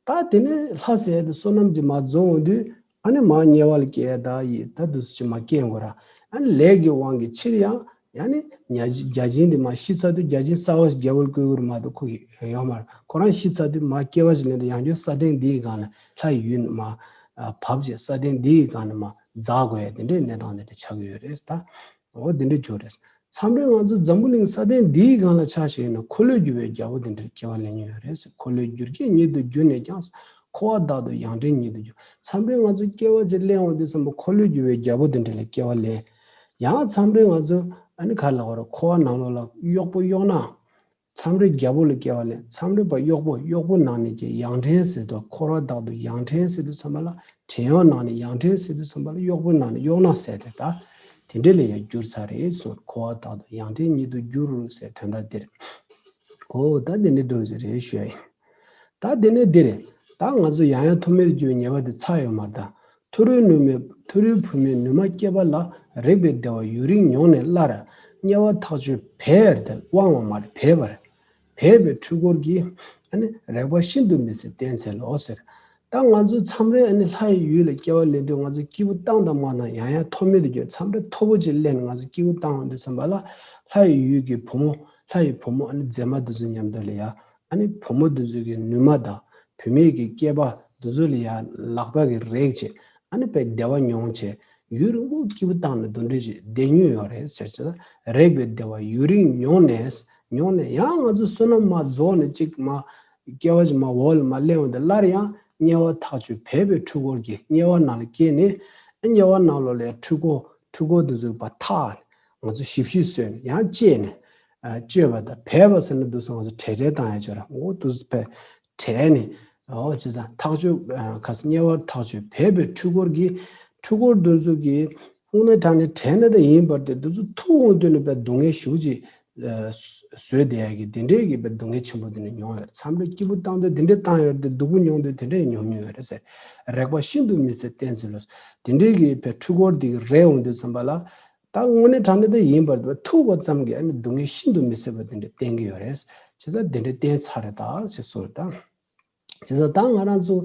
ད་དེ་ནས་ལྷ་ཟེར་ཡ་དེ་བསོད་ནམས་ཀྱིས་མར་རྫོགས་འོང་དུས། ཨ་ནི་མར་དམྱལ་བ་ལ་སྐྱེ་ཡ་ད་ཡི་ད་དུས་སུ་ཅིག་མར་སྐྱེ་དགོས་ར། ཨ་ནི་ལས་ཀྱི་དབང་གིས་ཕྱིར་ཡང་། ཡང་ནི་བརྒྱ་བྱིན་དེ་མར་ཤི་ཚར་དུས། བརྒྱ་བྱིན་གསར་པ་ཞིག་རྒྱལ་པོར་བསྐོ་གི་རེད་མ་གཏོགས་ཁོ་གི་ཡོད་མ་རེད། ཁོ་རང་ཤི་ཚར་དུས་མར་སྐྱེ་བ་ཞིག་ལེན་དུས། ཡང་བསྐྱར་ས་སྟེང་འདི་ཡི་སྒང་ལ། ལྷ་ཡི་ཡུལ་མར་བབས་བྱས། ས་སྟེང་འདི་ཡི་སྒང་ལ་མར་འཛེག་དགོས་ཡ་དེ་འདྲའི་གནས་སྟངས་དེ་འདྲ་ཆགས་ཀྱི་ཡོད་རེད། ད་འོ་དེ་འདྲ་གྱུར་རེད། མཚམས་རེ་ང་ཚོ་འཛམ་བུ་གླིང་ས་སྟེང་འདིའི་སྒང་ལ་ཆ་བཞག་ན། འཁོར་ལོས་སྒྱུར་བའི་རྒྱལ་པོ་དེ་འདྲར་སྐྱེ་བ་ལེན་མྱོང་ཡོད་རེད་ཟེར། འཁོར་ལོས་སྒྱུར་མཁན་ཉིད་དུ་གྱུར་ནས་ཀྱང་། འཁོར་བ་དག་ཏུ་ཡང་ཕྲན་ཉིད་དུ་འགྱུར། མཚམས་རེ་ང་ཚོ་སྐྱེ་བ་ཅིག་ལེན་འོང་དུས་ཙམ་པ། འཁོར་ལོས་སྒྱུར་བའི་རྒྱལ་པོ་དེ་འདྲ་ལ་སྐྱེ་བ་ལེན། ཡང་མཚམས་རེ་ང་ཚོ་ཨ་ནི་ག་ལབ་དགོས་རེད། འཁོར་བ་ནང་ལོགས་ལ་གཡོག་པོ་གཡོག་ནག་མཚམས་རེ་རྒྱལ་པོ་ལ་སྐྱེ་བ་ལེན། མཚམས་རེ་ཕར་གཡོག་པོ། གཡོག་པོ་ནང་ནས་ཀྱི་ཡང་ཕྲན་ཟེར་དུས། འཁོར་བ་དག་ཏུ་ཡང་ཕྲན་ཟེར་དུས་ཙམ་པ་ལ། བྲན་གཡོག་ནང་ནས་ཡང་ཕྲན་ཟེར་དུས་ཙམ་པ་ལ། གཡོག་པོ་ནང་ནས་གཡོག་ནག་ཟེར་ཏེ། ད་དེ་འདྲ་ལ་ཡང་གྱུར་ཚར་རེད་གསུངས། འཁོར་བ་དག་ཏུ་ཡང་ཕྲན་ཉིད་དུ་འགྱུར་ཟེར་དོན་དག་འདི་རེད། འོ་ད་དེ་འདྲ་འགྲོ་ཟེར་རེད་ཞུ་ཡ་ཡིན། ད་དེ་ནས་འདི་རེད། ད་ང་ཚོ་ཡང་ཡང་ཐོགས་མེད་དུ་འགྱུར་བའི་ཉེས་པ་དེ་ཚར་ཡོད་མ་རེད་ད། ཐུ་རུའི་ནུ་མའི། ཐུ་རུའི་བུ་མོའི་ནུ་མ་སྐྱེས་པ་ལ། རེག་པའི་བདེ་བ་ཡུན་རིང་མྱོང་ནས་སླར། དམྱལ་བ་ཐག་ཆོད་བས་ཏེ། དབང་བ་མ་རེད། བས་པ་རེད། བས་པའི་འཁྲུལ་འཁོར་གྱིས། ཨ་ནི་རེག་པ་ཤིན་ཏུ་མི་བཟད་བསྟེན་འཚལ་ལོ་ཟེར། ད་ང་ཚོ་མཚམས་རེ་ཨ་ནི་ལྷ་ཡི་ཡུལ་ལ་སྐྱེ་བ་ལེན་དུས། ང་ཚོ་སྐྱིད་པོ་བཏང་དང་མ་བཏང་། ཡང་ཡང་ཐོགས་མེད་དུ་འགྱུར། མཚམས་རེ་མཐོ་པོ་ཅིག་སླེབས་ནས་ང་ཚོ་སྐྱིད་པོ་བཏང་འོང་དུས་ཙམ་པ་ལ། ལྷ་ཡི་ཡུལ་གྱི་བུ་མོ། ལྷ་ཡི་བུ་མོ་ཨ་ནི་མཛེས་མ་དེ་ཚོ་མཉམ་དུ་ལ་ཡ། ཨ་ནི་བུ་མོ་དེ་ཚོ་གི་ནུ་མ་དང་བུད་མེད་ཀྱི་སྐྱེས་པ་དེ་ཚོ་ལ་ཡ་ལག་པ་གིས་རེག་བྱས། ཨ་ནི་དཔེ་བདེ་བ་མྱོང་བྱས། ཡུན་རིང་པོ་སྐྱིད་པོ་བཏང་ནས་དེ་འདྲ་ཞིག་བསྡད་མྱོང་ཡོད་རེད་ཟེར་ཟེར། རེག་པའི་བདེ་བ་ཡུན་རིང་མྱོང་ནས། མྱོང་ནས་ཡང་ང་ཚོ་བསོད་ནམས་མར་རྫོགས་ནས་གཅིག་མར་སྐྱེ་བ་ཅིག་མར་འོག་ལ་མར་སླེབས་འོང་དུས་སླར་ཡང་དམྱལ་བ་ཐག་ཆོད་བས་པའི་འཁྲུལ་འཁོར་གྱི་དམྱལ་བ་ནང་ལ་སྐྱེས་ནས་དམྱལ་བ་ནང་ལོགས་ལ་འཁྲུལ་འཁོར་འཁྲུལ་འཁོར་དེ་ཚོ་ཕར་ཐག་ནས་ང་ཚོ་ཞིབ་ཞིབ་བཟོས་ནས་ཡང་བཅད་ནས་ཨ་བཅད་པ་དང་བས་པ་ཟེར་ན་འདུག་སེ་ང་ཚོ་བྲེལ་བྲེལ་བཏང་ཡ་ཅིག་ཡོད་རེད། འོ་འདུག་སེ་བས་བྲེལ་ནས་འོ་བྱས་ཙང་ཐག་ཆོད་ཨ་ག་ས་དམྱལ་བ་ཐག་ཆོད་བས་པའི་འཁྲུལ་འཁོར་གྱི་འཁྲུལ་འཁོར་འདི་ཚོ་གི་དངོས་གནས་དྲང་གནས་བྲེལ་ནས་ད་ཡིན་པར་ཐལ། འདི་ཚོ་ཐུག་འོང་དུས་ནས་བས་སྡུག་བསྔལ་ཞེ་པོ་ཅིག་བཟོས་བསྡད་ཡ་གི་དེ་འདྲའི་གི་བས་སྡུག་བསྔལ་ཆེན་པོ་དེ་འདྲ་མྱོང་ཡོད་རེད། མཚམས་རེ་སྐྱིད་པོ་བཏང་དུས་དེ་འདྲ་བཏང་ཡོད་རེད་དེ་སྡུག་པོ་མྱོང་དུས་དེ་འདྲ་མྱོང་མྱོང་ཡོད་རེད་ཟེར། རེག་པ་ཤིན་ཏུ་མི་བཟད་བསྟེན་ཚུལ་ལོ། དེ་འདྲའི་གི་བས་འཁྲུལ་འཁོར་དེ་གི་རེག་འོང་དུས་ཙམ་པ་ལ། ད་དངོས་གནས་དྲང་གནས་ད་ཡིན་པར་ཐུག་པ་ཙམ་གྱིས་ཨ་ནི་སྡུག་བསྔལ་ཤིན་ཏུ་མི་བཟད་པ་དེ་འདྲ་བསྟེན་གྱི་ཡོད་རེད། བྱས་ཙང་དེ་འདྲ་བསྟེན་ཚར་རེད་ད་ཞེས་གསུངས་རེད་ད། བྱས་ཙང་ད་ང་རང་ཚོ་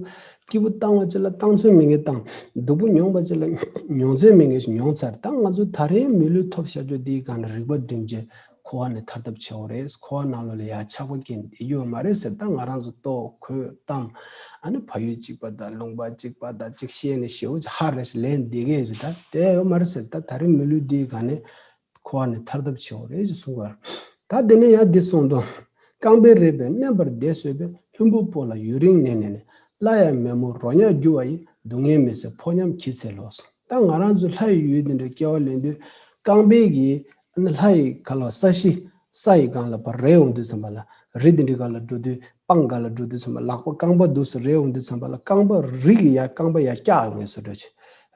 སྐྱིད་པོ་བཏང་བ་ཅིག་ལ་བཏང་ཚོད་མེད་མཁན་དང་སྡུག་པོ་མྱོང་བ་ཅིག་ལ་མྱོང་ཚོད་མེད་མཁན་ཞིག་མྱོང་ཚར། ད་ང་ཚོ་ད་རེས་མི་ལུས་ཐོབ་བཞག་རྒྱུ་འདིའི་སྒང་ནས་རིག་པ་སྒྲིམ་བྱས་འཁོར་བ་ནས་ཐར་ཐབས་བྱེད་དགོས་རེད། འཁོར་བ་ནང་ལོགས་ལ་ཡ་ཆགས་པ་སྐྱེ་བསྡད་རྒྱུ་ཡོད་མ་རེད་ཟེར། ད་ང་རང་ཚོ་ལྟོ་གོས་གཏམ་ཨ་ནི་ཕ་ཡུལ་གཅིག་པ་དང་ལུང་པ་གཅིག་པ་དང་གཅིག་བཤད་ནས་ཞེ་པོ་ཅིག་ཧ་རེ་ཞིག་ལེན་བསྡད་མཁན་རེད། ད་དེ་ཡོད་མ་རེད་ཟེར། ད་ད་རེས་མི་ལུས་འདིའི་སྒང་ནས་འཁོར་བ་ནས་ཐར་ཐབས་བྱེད་དགོས་རེད་ཅེས་གསུངས་པ། ད་དེ་ནས་ཡང་འདི་གསུངས་དོ། རྐང་པས་རེག་པས་མནན་པར་བདེ་བཟོད་པའི། ལྷུན་པོ་པོ་ལ་ཡུན་རིང་གནས་ནས་ནི། སླར་ཡང་མེ་མུར་རོ་མྱགས་རྒྱུ་བ་ཡི། སྡུག་བསྔལ་མི་བཟད་ཕོ་ཉམས་གྱིས་ཚེ་ལོ། ད་ང་རང་ཚོ་ལྷ་ཡི་ཡུལ་འདི་འདྲ་སྐྱེ་བ་ལེན་དུས་རྐང་པའི་གི་ལྷ་ཡི་ག་ལ་ས་གཞི་ས་ཡི་སྒང་ལ་ཕར་རེག་འོང་དུས་ཙམ་པ་ལ་རི་འདི་འདྲའི་སྒང་ལ་འགྲོ་དུས་སྤང་སྒང་ལ་འགྲོ་དུས་ཙམ་པ་ལག་པ་རྐང་པ་འདུག་སེ་རེག་འོང་དུས་ཙམ་པ་ལ་རྐང་པ་རི་གི་ཡ་རྐང་པ་ཡ་བཀྱག་ཡོང་ངེས་སུ་འགྲོ་ཆེ་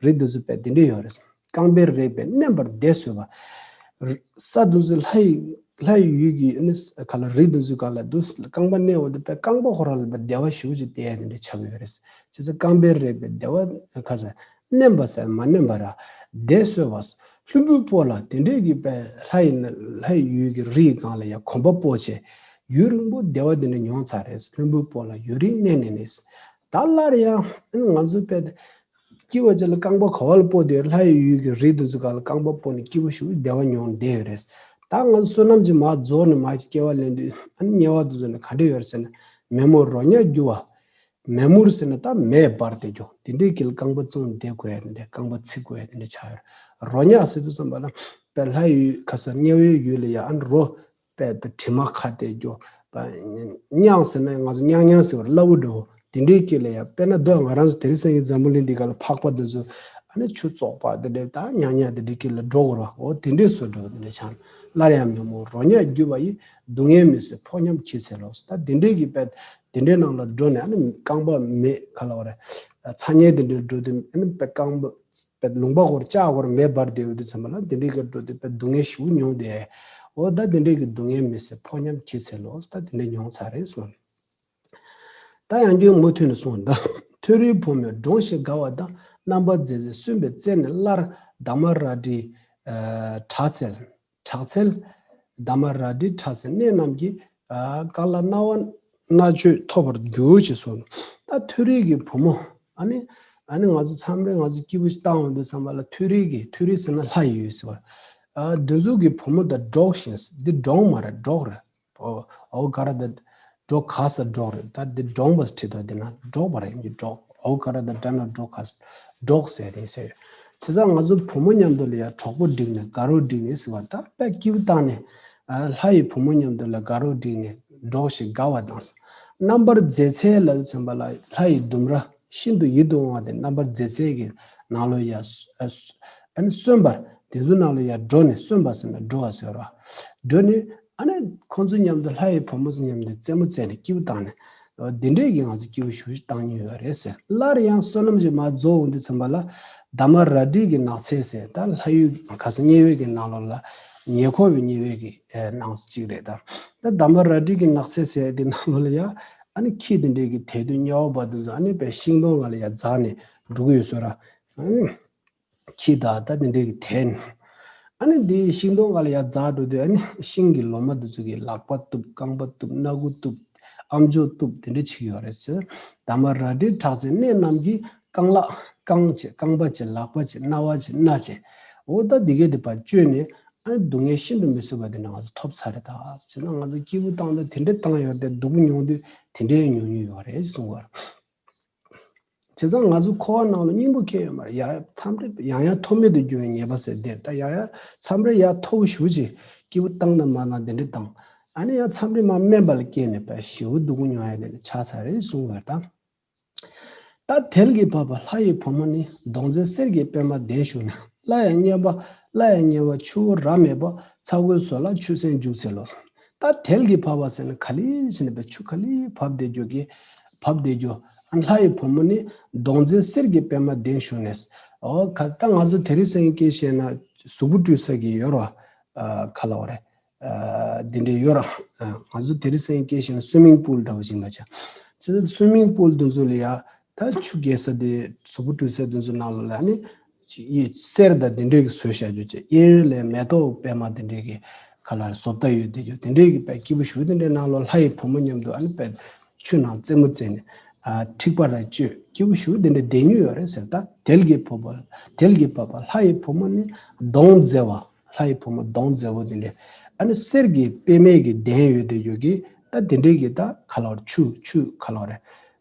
རི་འདུག་སེ་བས་དེ་འདྲ་ཡོད་རེད། རྐང་པས་རེག་པས་མནན་པར་བདེ་བཟོད་པ། ས་འདུག་སེ་ལྷ་ཡི་ལྷ་ཡི་ཡུལ་གྱི་ནི་ག་ལ་རི་འདུག་སེ་ག་ལ་འདུག་སེ་རྐང་པ་མནན་འོང་དུས་པས་རྐང་པ་ཁོ་རང་ལ་བདེ་བ་ཞེ་པོ་ཅིག་སྟེར་ཡ་དེ་འདྲ་ཆགས་ཀྱི་ཡོད་རེད། བྱས་ཙང་རྐང་པས་རེག་པའི་བདེ་བ་ག་ས་མནན་པ་ཟེར་མ་མནན་པ་ར་བདེ་བཟོད་པ། ལྷུན་པོའི་སྤོ་ལ་དེ་འདྲས་ཀྱི་པའི་ལྷ་ཡི་ལྷ་ཡི་ཡུལ་གྱི་རི་ཡི་སྒང་ལ་ཡ་གོམ་པ་སྤོ་བྱས་ཡུན་རིང་པོ་བདེ་བ་དེ་འདྲ་མྱོང་ཚར་རེད། ལྷུན་པོའི་སྤོ་ལ་ཡུན་རིང་གནས་ནས་ནི། ད་སླར་ཡང་ང་ཚོའི་པའི་སྐྱེ་བ་ཅིག་ལ་རྐང་པ་ག་བ་ལ་སྤོ་དེ་ལྷ་ཡི་ཡུལ་གྱི་རི་དེ་ཚོ་སྒང་ལ་རྐང་པ་སྤོ་ནས་སྐྱིད་པོ་ཞེ་པོ་བདེ་བ་མྱོང་བསྡད་ཡོད་རེད། ད་ང་ཚོ་བསོད་ནམས་ཀྱི་མར་རྫོགས་ནས་མར་སྐྱེ་བ་ལེན་དུས་ཨ་ནི་དམྱལ་བ་དེ་ཚོ་ནས་ག་འདྲ་ཡོད་རེད་ཟེར་ན་མེ་མུར་རོ་མྱགས་རྒྱུ་བ། མེ་མུར་ཟེར་ན་ད་མེ་འབར་ཏེ་རྒྱུ་དེ་འདྲའི་གི་ལ་རྐང་པ་བཙུགས་བསྡད་དགོས་ཡ་དེ་འདྲ་རྐང་པ་ཚིག་དགོས་ཡ་དེ་འདྲ་ཆགས་ཡོད་རེད། རོ་མྱགས་ཟེར་དུས་ཙམ་པ་ལ་པའི་ལྷ་ཡི་ཡུལ་ག་ས་དམྱལ་བའི་ཡུལ་ལ་ཡ་ཨ་ནི་རོ། པའི་པའི་དྲི་མ་ཁ་གཏད་རྒྱུ། པ་མྱགས་ཟེར་ན་ང་ཚོ་མྱང་མྱང་ཟེར་བ་སླ་བོ་འགྲོ་དེ་འདྲའི་སྐད་ལ་ཡ། དཔེར་ན་ད་ང་རང་ཚོ་དེ་རིང་སང་ཉིན་འཛམ་བུ་གླིང་འདི་ག་ལ་ཕག་པ་འདི་ཚོ་ཨ་ནི་ཆུ་བཙོག་པ་འདི་འདྲའི་ད་མྱང་མྱང་འདི་འདྲའི་སྐད་ལ་འགྲོ་དགོས་ར། འོ་དེ་འདྲའི་བཟོ་འགྲོ་འདི་འདྲའི་ཆང་སླར་ཡང་མེ་མུར་རོ་མྱགས་རྒྱུ་བ་ཡི། སྡུག་བསྔལ་མི་བཟད་ཕོ་ཉམས་གྱིས་ཚེ་ལོ། ད་དེ་འདྲའི་གི་པའི་དེ་འདྲའི་ནང་ལ་འགྲོ་ནས་ཨ་ནི་རྐང་པ་མེ་ག་ལ་བ་རེད། ཚ་དམྱལ་དེ་འདྲའི་འགྲོ་དུས་ཨ་ནི་པའི་རྐང་པ། པའི་ལུང་པ་སྐོར་ལྕགས་སྐོར་མེ་འབར་བསྡད་ཡོད་དུས་ཙམ་པ་ལ་དེ་འདྲའི་གི་འགྲོ་དུས་པའི་སྡུག་བསྔལ་ཞེ་པོ་མྱོང་དེ། འོ་ད་དེ་འདྲའི་གི་སྡུག་བསྔལ་མི་བཟད་ཕོ་ཉམས་གྱིས་ཚེ་ལོ། ད་དེ་འདྲ་མྱོང་ཚར་རེད་གསུངས། ད་ཡང་སྒྱུ་མུ་མཐུད་ནས་གསུངས། ད་མཐོ་རིས་བུ་མོས་འབྲོང་ཞིག་དགའ་བ་དང་། རྣམ་པར་མཛེས་མཛེས་གསོན་པོའི་རྩེ་ནས་སླར། འདབ་མ་རལ་གྲིའི་ཨ་དྲག་རྩལ། དྲག་རྩལ། འདབ་མ་རལ་གྲིའི་དྲག་རྩལ་གནས་རྣམས་ཀྱིས། ཨ་རྐང་ལག་རྣ་བ་སྣ་ཆོས་ཐོབ་པར་འགྱུར་ཞེས་གསུངས། ད་མཐོ་རིས་ཀྱི་བུ་མོ་ཨ་ནི་ཨ་ནི་ང་ཚོ་མཚམས་རེ་ང་ཚོ་སྐྱིད་པོ་ཞིག་བཏང་འོང་དུས་ཙམ་པ་ལ་མཐོ་རིས་ཀྱི་མཐོ་རིས་ཟེར་ན་ལྷ་ཡི་ཡུལ་ཟེར་བ། ཨ་འདི་ཚོ་གི་བུ་མོ་དང་འགྲོགས་ཤིང་འདི་འབྲོང་མ་རེད་འགྲོགས་རེད། ཨོ་ཨོ་ག་ར་ད་འགྲོ་ག་ས་འགྲོགས་རེད། ད་འདི་འབྲོང་བ་ཁྲིད་དོ་འདི་ན་འགྲོགས་པ་རེད་འདི་འགྲོགས། ཨོ་ག་ར་ད་དྲ་ན་འགྲོ་ག་ས་འགྲོགས་ཟེར་དེ་ཟེར། བྱས་ཙང་ང་ཚོ་བུ་མོ་མཉམ་དུ་ལ་ཡ་གྲོགས་པོ་བསྒྲིགས་ནས་དགའ་རོགས་བསྒྲིགས་ནས་ཟེར་བ་ད་དཔེ་སྐྱིད་པོ་བཏང་ནས། ཨ་ལྷ་ཡི་བུ་མོ་མཉམ་དུ་ལ་དགའ་རོགས་བསྒྲིགས་ནས་འགྲོགས་ཤིག་དགའ་བ་དང་། རྣམ་པར་མཛེས་ཚལ་ལ་མཚོན་པ་ལ་ལྷ་ཡི་ལྡུམ་ར་ཤིན་ཏུ་ཡིད་དུ་འོང་བ་དེ་རྣམ་པར་མཛེས་ཚལ་གྱི་ནང་ལོ་ཡ་ཨ་ཨ་ནི་གསོན་པར་དེ་ཚོ་ནང་ལོ་ཡ་འགྲོ་ནས་གསོན་པ་ཟེར་ན་འགྲོ་བ་ཟེར་བ། འགྲོ་ནས་ཨ་ནི་ཁོང་ཚོ་མཉམ་དུ་ལྷ་ཡི་བུ་མོ་ཚོ་མཉམ་དུ་རྩེད་མོ་རྩེ་ནས་སྐྱིད་པོ་བཏང་ནས། འདི་འདྲས་ཀྱི་ང་ཚོ་སྐྱིད་པོ་ཞེ་པོ་ཞིག་བཏང་མྱོང་ཡོད་རེད་ཟེར། སླར་ཡང་བསོད་ནམས་ཀྱི་མར་རྫོགས་འོང་དུས་ཙམ་པ་ལ་འདབ་མ་རལ་གྲི་གི་ནགས་ཚལ་ཟེར་ད་ལྷ་ཡུལ་ག་ས་དམྱལ་བའི་གི་ནང་ལོགས་ལ་ཉེ་འཁོར་བའི་དམྱལ་བའི་གི་ནང་གཅིག་རེད་ད། ད་འདབ་མ་རལ་གྲི་གི་ནགས་ཚལ་ཟེར་དེ་ནང་ལོགས་ལ་ཡ་ཨ་ནི་ཁྱི་དེ་འདྲས་ཀྱི་དལ་དུས་དམྱལ་བ་པ་དེ་ཚོ་ཨ་ནི་པའི་ཤིང་སྡོང་ལ་ཡ་འཛེགས་ནས་འགྲོ་གི་ཡོད་ཟེར་ར། ཨ་ནི། ཁྱི་དང་ད་དེ་འདྲའི་གི་དེད་ནས། ཨ་ནི་འདི་ཤིང་སྡོང་སྒང་ལ་ཡར་འཛེགས་འགྲོ་དུས་ཨ་ནི་ཤིང་གི་ལོ་མ་འདི་ཚོ་གི་ལག་པ་གཏུབ། རྐང་པ་གཏུབ། སྣ་ཁུག་གཏུབ། ཨམ་ཅོག་གཏུབ། དེ་འདྲ་བྱེད་ཀྱི་ཡོད་རེད་ཟེར། འདབ་མ་རལ་གྲིའི་དྲག་རྩལ་གནས་རྣམས་ཀྱིས། རྐང་ལག་རྐང་བྱས། རྐང་པ་བྱས། ལག་པ་བྱས། རྣ་བ་བྱས། སྣ་བྱས། འོ་ད་འདི་གའི་དེ་ཕར་བཅོས་ནས་ཨ་ནི་སྡུག་བསྔལ་ཤིན་ཏུ་མི་བཟོད་པ་དེ་འདྲ་ང་ཚོ་ཐོབ་ཚར་རེད་ད། བྱས་ན་ང་ཚོ་སྐྱིད་པོ་བཏང་དུས་དེ་འདྲ་བཏང་ཡོད་རེད་དེ་སྡུག་པོ་མྱོང་དུས་དེ་འདྲའི་མྱོང་མྱོང་ཡོད་རེད་གསུངས་པ་རེད། བྱས་ཙང་ང་ཚོ་འཁོར་བ་ནང་ལ་སྙིང་པོ་ཁེལ་ཡོད་མ་རེད། ཡང་མཚམས་རེ་ཡང་ཡང་ཐོག་མེད་དུ་འགྱུར་བའི་ཉེས་པ་ཟེར་དེ་ད་ཡང་ཡང་མཚམས་རེ་ཡང་མཐོ་པོ་ཞེ་པོ་ཅིག་སྐྱིད་པོ་བཏང་དང་མ་བཏང་དེ་འདྲ་བཏང་། ཨ་ནི་ཡང་མཚམས་རེ་མར་དམན་པ་ལ་སྐྱེས་ནས་པ་ཞེ་པོ་སྡུག་པོ་མྱོང་ཡ་དེ་ནི་ཆགས་ཚར་རེད་གསུངས་པ་རེད་ད། ད་དལ་གྱིས་བབས་པ་ལྷ་ཡི་བུ་མོ་ནི། མདོག་མཛེས་གསེར་གྱི་པད་མ་ལྡན་བཞུགས་ནས། སླར་ཡང་དམྱལ་བ་སླར་ཡང་དམྱལ་བ་ཆུ་བོ་རབ་མེད་པ། ཚ་གོས་བཟོད་གླགས་ཆུ་ཚན་རྒྱུག་ཚེ་ལོ། ད་དལ་གྱིས་བབས་པ་ཟེར་ན་ག་ལེ་ཟེར་ནས་པའི་ཆུ་ག་ལེ་བབས་བསྡད་རྒྱུ་གི་བབས་བསྡད་རྒྱུ། ཨ་ལྷ་ཡི་བུ་མོ་ནི་མདོག་མཛེས་གསེར་གྱི་པད་མ་ལྡན་བཞུགས་ནས། ཨོ་ག་ད་ང་ཚོ་དེ་རིང་སང་ཉིན་སྐད་བཤད་ན་གཟུགས་པོ་བཀྲུས་ས་གི་ཡོད་ར། ཨ་ག་ལ་བ་རེད། ཨ་འདི་འདྲའི་ཡོད་ར། ཨ་ང་ཚོ་དེ་རིང་སང་ཉིན་སྐད་བཤད་ན་སུའི་མིང་པུལ་འདྲ་བོ་ཞིག་ཡིན་པ་ཆ། ཚེ་སུའི་མིང་པུལ་དེ་ཚོ་ལ་ཡ་ད་ཆུ་རྒྱས་ས་དེ་གཟུགས་པོ་བཀྲུས་ས་དེ་ཚོ་ནང་ལོགས་ལ་ནི། ཡི་གསེར་དང་དེ་འདྲའི་གི་བཟོས་བཞག་རྒྱུ་བྱས། གཡས་གཡོན་ལ་མེ་ཏོག་པད་མ་དེ་འདྲའི་གི་ཁ་ལ་བཟོ་ལྟ་ཡོད་དེ་རྒྱུ་དེ་འདྲའི་གི་པའི་སྐྱིད་པོ་ཞུ་དེ་འདྲའི་ནང་ལོགས་ལྷ་ཡི་བུ་མོ་མཉམ་དུ་ཨ་ནི་པའི་ཆུ་ནང་རྩེད་མོ་རྩེས་ནས་ཨ་འཁྲིག་པ་ར་སྤྱོད་སྐྱིད་པོ་ཞུ་དེ་འདྲའི་བསྡད་མྱོང་ཡོད་རེད་ཟེར། ད་དལ་གྱིས་བབས་པ་དལ་གྱིས་བབས་པ་ལྷ་ཡི་བུ་མོ་ནི་མདོག་མཛེས་པ། ལྷ་ཡི་བུ་མོ་མདོག་མཛེས་པོ་དེ་འདྲའི་ཨ་ནི་གསེར་གྱི་པད་མས་གི་ལྡན་ཡོད་དེ་རྒྱུ་གི་ད་དེ་འདྲའི་གི་ད་ཁ་ལ་བ་རེད། ཆུ་ཆུ་ཁ་ལ་བ་རེད།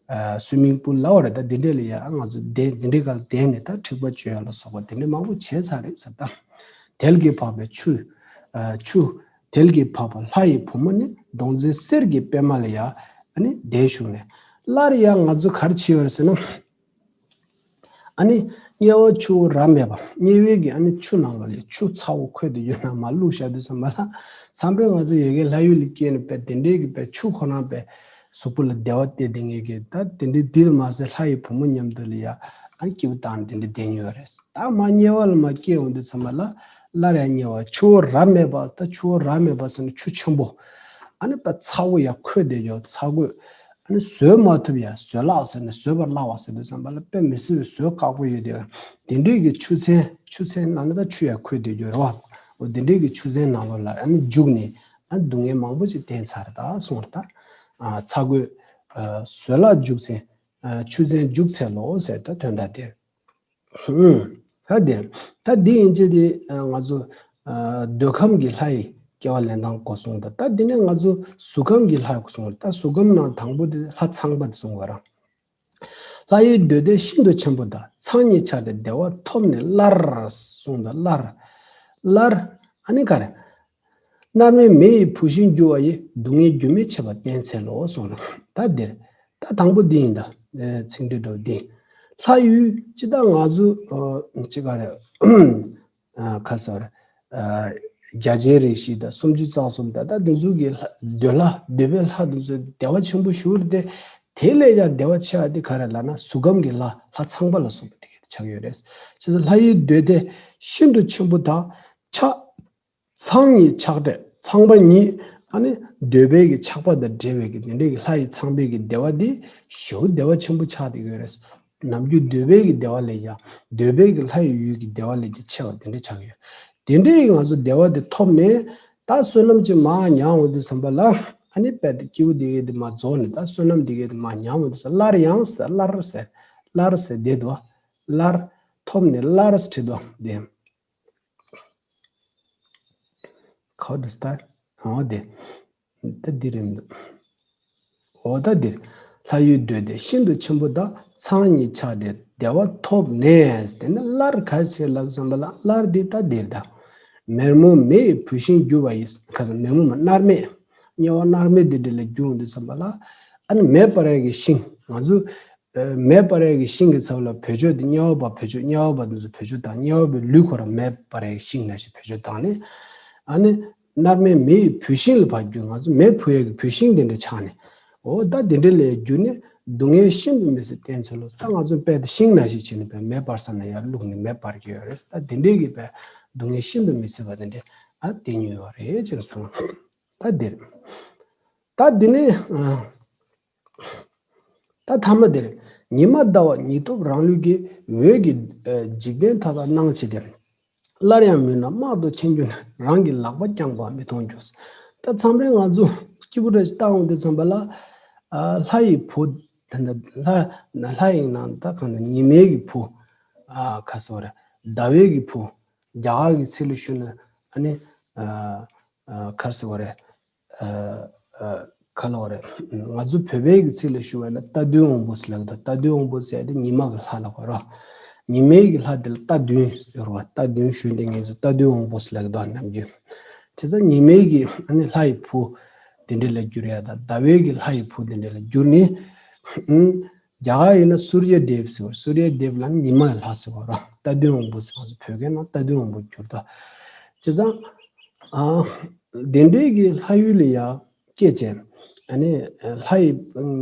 སུའི་མིང་པུལ་ལབ་པ་རེད། ད་འདི་འདྲས་ལ་ཡ་ང་ཚོ་དེ་འདི་འདྲས་ག་ལ་བསྡད་ནས་ད་འཁྲིག་པ་སྤྱོད་ཡ་ལ་སོགས་པ་དེ་འདྲས་མང་པོ་བྱས་ཚར་རེད་ཟེར། ད་དལ་གྱིས་བབས་པའི་ཆུ། ཨ་ཆུ། དལ་གྱིས་བབས་པ་ལྷ་ཡི་བུ་མོ་ནི། མདོག་མཛེས་གསེར་གྱི་པད་མ་ལ་ཡ་ཨ་ནི་ལྡན་བཞུགས་ནས། སླར་ཡང་ང་ཚོ་ག་རེ་བྱེད་ཡོད་རེད་ཟེར་ན། ཨ་ནི་དམྱལ་བ་ཆུ་བོ་རབ་མེད་པ། དམྱལ་བའི་གི་ཨ་ནི་ཆུ་ནང་ལ་ཡ་ཆུ་ཚ་བོ་ཁོལ་དེ་ཡོད་ན་མར་བླུགས་བཞག་དུས་ཙམ་པ་ལ། མཚམས་རེ་ང་ཚོ་ཡ་གི་ལྷ་ཡུལ་ལ་སྐྱེས་ནས་པའི་དེ་འདྲའི་གི་པའི་ཆུ་ཁོ་རང་པའི་གཟུགས་པོ་ལ་བདེ་བ་སྟེར་དེ་ངེས་ཀྱི་ད་དེ་འདྲའི་དེ་མ་ཟད་ལྷ་ཡི་བུ་མོ་མཉམ་དུ་ལ་ཡ་ཨ་ནི་སྐྱིད་པོ་བཏང་དེ་འདྲའི་བསྡད་མྱོང་རེད། ད་མ་དམྱལ་བ་ལ་མ་སྐྱེས་འོང་དུས་ཙམ་པ་ལ་སླར་ཡང་དམྱལ་བ་ཆུ་བོ་རབ་མེད་པ། ད་ཆུ་བོ་རབ་མེད་པ་ཟེར་ན་ཆུ་ཆེན་པོ་ཨ་ནི་པ་ཚ་བོ་ཡ་ཁོལ་བསྡད་ཡོད་ཚ་གོས། ཨ་ནི་བཟོད་མ་ཐུབ་ཡ་བཟོད་གླགས་ཟེར་ན་བཟོད་པར་གླགས་པ་ཟེར་དུས་ཙམ་པ་ལ་དཔེ་མི་སྲིད་པའི་བཟོད་དཀའ་པོ་ཡོད་དེ། དེ་འདྲའི་གི་ཆུ་ཚན་ཆུ་ཚན་ནང་ན་ད་ཆུ་ཡ་ཁོལ་བསྡད་ཡོད་རེད་བ། འོ་དེ་འདྲའི་གི་ཆུ་ཚན་ནང་ལོགས་ལ་ཨ་ནི་རྒྱུག་ནས་ཨ་ནི་སྡུག་བསྔལ་མང་པོ་ཅིག་བསྟེན་ཚར་ད་གསུངས་རེད་ད། ཨ་ཚ་གོས། ཨ་བཟོད་གླགས་རྒྱུག་ཚན། ཨ་ཆུ་ཚན་རྒྱུག་ཚད་ལོ་ཟེར་ད་དོན་དག་དེར། ཧུམ། ད་འདིར། ད་འདི་ཡིན་ཆེད་དེ་ང་ཚོ་འདོད་ཁམས་ཀྱི་ལྷ་ཡི་སྐྱེ་བ་ལེན་སྟངས་གོ་སོང་། ད་ད་འདི་ནས་ང་ཚོ་གཟུགས་ཁམས་ཀྱི་ལྷ་གོ་སོང་། ད་གཟུགས་ཁམས་ནང་དང་པོ་དེ་ལྷ་ཚངས་པ་དེ་གསུངས་པ་རང་། ལྷ་ཡི་འདོད་དེ་ཤིན་ཏུ་ཆེན་པོ་དག། ཚངས་ཉིད་ཆགས་ཏེ་བདེ་བ་ཐོབ་ནས་སླར་གསུངས། ད་སླར། སླར། ཨ་ནི་ག་རེ། མནར་མེད་མེ་ཡི་བུད་ཤིང་རྒྱུ་བ་ཡི། སྡུག་བསྔལ་རྒྱུན་མི་འཆད་པ་བསྟེན་འཚལ་ལོ་གསུངས་ལ། ད་འདིར། ད་དང་པོ་འདི་ཡིན་ད། ཚིག་འགྲེལ་འགྲོ་འདི། ལྷ་ཡུལ་ཅི་ལྟར་ང་ཚོ་ཅི་ག་རེ། ཁ་སོར། རྒྱ་ཆེན་རིགས་བཞི་དང་སུམ་ཅུ་རྩ་གསུམ་དང་ད་འདི་ཚོ་གི་འདོད་ལྷ་འདོད་པའི་ལྷ་འདི་ཚོ་བདེ་བ་ཆེན་པོ་ཞུ་རེད་དེ། དེ་ལས་ཀྱང་བདེ་བ་ཆེ་བ་འདི་ག་རེ་ལབ་ན་གཟུགས་ཁམས་ཀྱི་ལྷ་ལྷ་ཚངས་པ་ལ་སོགས་པ་དེ་ག་ཆགས་ཡོད་རེད། བྱས་ཙང་ལྷ་ཡི་འདོད་དེ་ཤིན་ཏུ་ཆེན་པོ་དག། ཆགས། ཚངས་ཉིད་ཆགས་ཏེ་ཚངས་པ་ཉིད་ཨ་ནི་འདོད་པའི་གི་ཆགས་པ་དང་བྲལ་བའི་གི་དེ་འདྲའི་གི་ལྷ་ཡི་ཚངས་པའི་གི་བདེ་བ་འདི་ཞེ་པོ་བདེ་བ་ཆེན་པོ་ཆགས་ཏེ་ཡོད་རེད། ནམ་རྒྱུན་འདོད་པའི་གི་བདེ་བ་ལས་ཀྱང་འདོད་པའི་གི་ལྷ་ཡི་ཡུལ་གྱི་བདེ་བ་ལས་ཀྱང་ཆེ་བ་དེ་འདྲ་ཆགས་ཀྱི་ཡོད། དེ་འདྲའི་གི་ང་ཚོ་བདེ་བ་དེ་ཐོབ་ནས་ད་བསོད་ནམས་ཅིག་མར་མྱངས་འོང་དུས་ཙམ་པ་ལ་ཨ་ནི་དཔེ་དེ་སྐྱེས་བུ་དེ་གའི་དེ་མར་རྫོགས་ནས་ད་བསོད་ནམས་དེ་གའི་དེ་མར་མྱངས་འོང་དུས་ཙམ་སླར་ཡང་ཟེར་སླར་ཟེར་སླར་ཟེར་བསྡད་འདུག་སླར་ཐོབ་ནས་སླར་བྲིས་འདུག་དེ། ཁ་བ་འདྲ་སྟ། འོ་དེ། ད་འདི་རེད་འདུག་འོ་ད་འདིར། ལྷ་ཡུལ་འདོད་དེ་ཤིན་ཏུ་ཆེན་པོ་དག། ཚངས་ཉིད་ཆགས་ཏེ་བདེ་བ་ཐོབ་ནས། དེ་ནི་སླར་ག་རེ་བྱེད་ལབ་བསམ་པ་ལ་སླར་འདི་ད་འདིར་ད། མེར་མོ་མེ་ཡི་བུད་ཤིང་རྒྱུ་བ་ཡི། ཁ་སང་མེར་མོ་མ་མནར་མེད། དམྱལ་བ་མནར་མེད་འདི་འདྲ་ལ་རྒྱུ་འོང་དུས་ཙམ་པ་ལ། ཨ་ནི་མེ་སྤར་ཡ་གི་ཤིང་ང་ཚོ། མེ་སྤར་ཡ་གི་ཤིང་གི་ཚབ་ལ་བེད་སྤྱོད་དེ་དམྱལ་བ་པ་བེད་སྤྱོད་དམྱལ་བ་པ་དེ་ཚོ་བེད་སྤྱོད་དང་དམྱལ་བ་པའི་ལུས་ཁོ་རང་མེ་སྤར་ཡ་གི་ཤིང་ནང་བཞིན་བེད་སྤྱོད་བཏང་ནས། ཨ་ནི་མནར་མེད་མེ་ཡི་བུད་ཤིང་ལ་ཕར་རྒྱུ་ང་ཚོ་མེ་འཕུ་ཡ་གི་བུད་ཤིང་དེ་འདྲ་ཆགས་ནས། འོ་ད་དེ་འདྲ་ལས་རྒྱུ་ནི་སྡུག་བསྔལ་ཤིན་ཏུ་མི་བཟད་བསྟེན་ཚུལ་ལོ། ད་ང་ཚོ་དཔེ་དེ་ཤིང་ནང་བཞིན་བྱས་ནས་བས་མེ་སྤར་ས་ན་ཡར་བླུགས་ནས་མེ་སྤར་གྱི་ཡོད་རེད། ད་དེ་འདྲའི་གི་བས་སྡུག་བསྔལ་ཤིན་ཏུ་མི་བཟད་པ་དེ་འདྲ་ཨ་དེ་ཉོས་ཡོད་རེད་ཅེས་གསུངས། ད་འདིར། ད་འདི་ནི། ད་ཐ་མ་འདིར། ཉི་མ་ཟླ་བ་ཉི་སྟོབས་རང་ལུས་ཀྱི། འོད་ཀྱིས་འཇིག་རྟེན་མཐའ་དག་སྣང་བྱེད་དེ། སླར་ཡང་མུན་ནག་དམག་ཏུ་ཕྱིན་གྱུར་ནས། རང་གི་ལག་པ་བརྐྱངས་པ་མི་མཐོང་འགྱུར། ད་མཚམས་རེ་ང་ཚོ་སྐྱིད་པོ་རེ་བཏང་འོང་དུས་ཙམ་པ་ལ། ལྷ་ཡི་བུ། ད་ལྟ་ལྷ་ལྷ་ཡི་ནང་ད་གང་ལྟར་ཉི་མའི་གི་བུ། ཁ་སོ་རེ། ཟླ་བའི་གི་བུ། རྒྱ་གར་གི་ཚིག་ལ་ཞུ་ན་ཨ་ནི། ཁ་སོ་རེ། ཁ་ལོ་རེད། ང་ཚོ་བོད་པའི་གི་ཚིག་ལ་ཞུ་བ་ན་རྟ་བདུན་འོང་པོ་ཟེར་ལབ་ཀྱི་འདུག་རྟ་བདུན་འོང་པོ་ཟེར་དེ་ཉི་མ་གི་ལྷ་ལ་གོ་ར། ཉི་མའི་གི་ལྷ་དེ་ལ་རྟ་བདུན་ཡོད་རེད་བ། རྟ་བདུན་ཞུས་ཏེ་ངེད་ཚོ་རྟ་བདུན་འོང་པོ་ཟེར་ལབ་ཀྱི་འདུག་ནམ་རྒྱུན། བྱས་ཙང་ཉི་མའི་གི་ཨ་ནི་ལྷ་ཡི་བུ། དེ་འདྲ་ལ་བསྒྱུར་ཡ་དང་ཟླ་བའི་གི་ལྷ་ཡི་བུ་དེ་འདྲ་ལ་བསྒྱུར་ནས། རྒྱ་གར་ཡིན་ན་སུར་ཡ་དེབ་ཟེར་བ། སུར་ཡ་དེབ་ལ་ཉི་མ་ཡི་ལྷ་ཟེར་བ་ར། རྟ་བདུན་དབང་པོ་ཟེར་བ་ཚོ་བོད་སྐད་ནང་རྟ་བདུན་དབང་པོ་བསྒྱུར་ད། བྱས་ཙང་། ཨ། དེ་འདྲའི་གི་ལྷ་ཡུལ་ལ་ཡ་སྐྱེས་བྱས། ཨ་ནི་ལྷ་ཡི་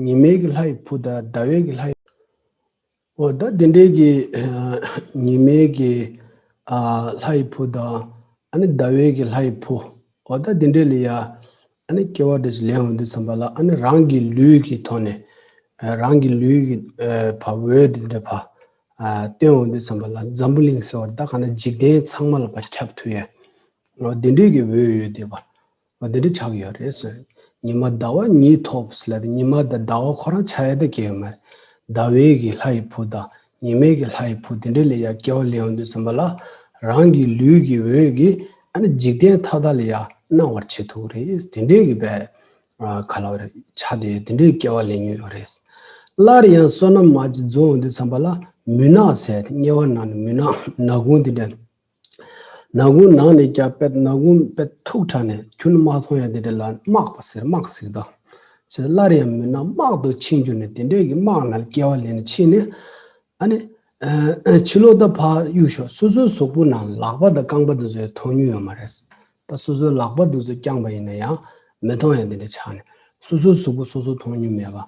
ཉི་མའི་གི་ལྷ་ཡི་བུ་དང་ཟླ་བའི་གི་ལྷ་ཡི། འོ་ད་དེ་འདྲའི་གི་ཨ་ཉི་མའི་གི་ཨ་ལྷ་ཡི་བུ་དང་། ཨ་ནི་ཟླ་བའི་གི་ལྷ་ཡི་བུ། འོ་ད་དེ་འདྲའི་ལ་ཡ། ཨ་ནི་སྐྱེ་བ་འདྲ་ཞིག་ལེན་འོང་དུས་ཙམ་པ་ལ། ཨ་ནི་རང་གི་ལུས་ཀྱི་ཐོག་ནས། ཨ་རང་གི་ལུས་ཀྱི་ཨ་ཕ་འོད་དེ་འདྲ་ཕ་ཨ་སྟོན་འོང་དུས་ཙམ་པ་ལ། འཛམ་བུ་གླིང་ཟེར་བ་ད་ག་ན་འཇིག་རྟེན་ཚང་མ་ལ་ཕ་ཁྱབ་ཐུབ་ཡ། འོ་དེ་འདྲའི་གི་འོད་ཡོད་དེ་བ། འོ་དེ་འདྲ་ཆགས་ཡོད་རེད་ཟེར། ཉི་མ་ཟླ་བ་གཉིས་ཐོབ་ཟེར་ལ་དེ། ཉི་མ་དང་ཟླ་བ་ཁོ་རང་ཆགས་ཡ་ད་གལ་ཡོད་མ་རེད། ཟླ་བའི་གི་ལྷ་ཡི་བུ་དང་ཉི་མའི་གི་ལྷ་ཡི་བུ་དེ་འདྲ་ལ་ཡ་སྐྱེ་བ་ལེན་འོང་དུས་ཙམ་པ་ལ། རང་གི་ལུས་ཀྱི་འོད་ཀྱིས་ཨ་ནི་འཇིག་རྟེན་མཐའ་དག་ལ་ཡ་སྣང་བར་བྱེད་ཐུབ་རེད། དེ་འདྲའི་གི་བས་ཨ་ག་ལ་བ་རེད། ཆ་དེ་དེ་འདྲའི་སྐྱེ་བ་ལེན་མྱོང་ཡོད་རེད། སླར་ཡང་བསོད་ནམས་མ་ཅིག་རྫོགས་འོང་དུས་ཙམ་པ་ལ། མུན་ནག་ཟེར་དེ། དམྱལ་བ་ནང་ནས་མུན་ནག་ནག་ཁུང་དེ་འདྲ། ནག་ཁུང་ནང་ནས་ཀྱང་དཔེ་ནག་ཁུང་དཔེ་ཐུག་དྲགས་ནས་ཁྱོན་མ་མཐོང་ཡ་དེ་འདྲ་ལ་དམག་པ་ཟེར། དམག་ཟེར་དོ། ཚེ་སླར་ཡང་མུན་ནག་དམག་ཏུ་ཕྱིན་གྱུར་ནས། དེ་འདྲའི་གི་དམག་ནང་སྐྱེ་བ་ལེན་ནས་ཕྱིན་ནས། ཨ་ནི་ཨ་ཕྱི་ལོགས་ད་ཕར་གཡུག་ཞོག་སོ་སོའི་གཟུགས་པོ་ནང་ལག་པ་དང་རྐང་པ་དེ་ཚོ་མཐོང་མྱོང་ཡོད་མ་རེད། ད་སོ་སོའི་ལག་པ་དེ་ཚོ་བརྐྱངས་པ་ཡིན་ན་ཡང་མི་མཐོང་ཡ་དེ་འདྲ་ཆགས་ནས། སོ་སོའི་གཟུགས་པོ་སོ་སོ་མཐོང་མྱོང་མེད་པ།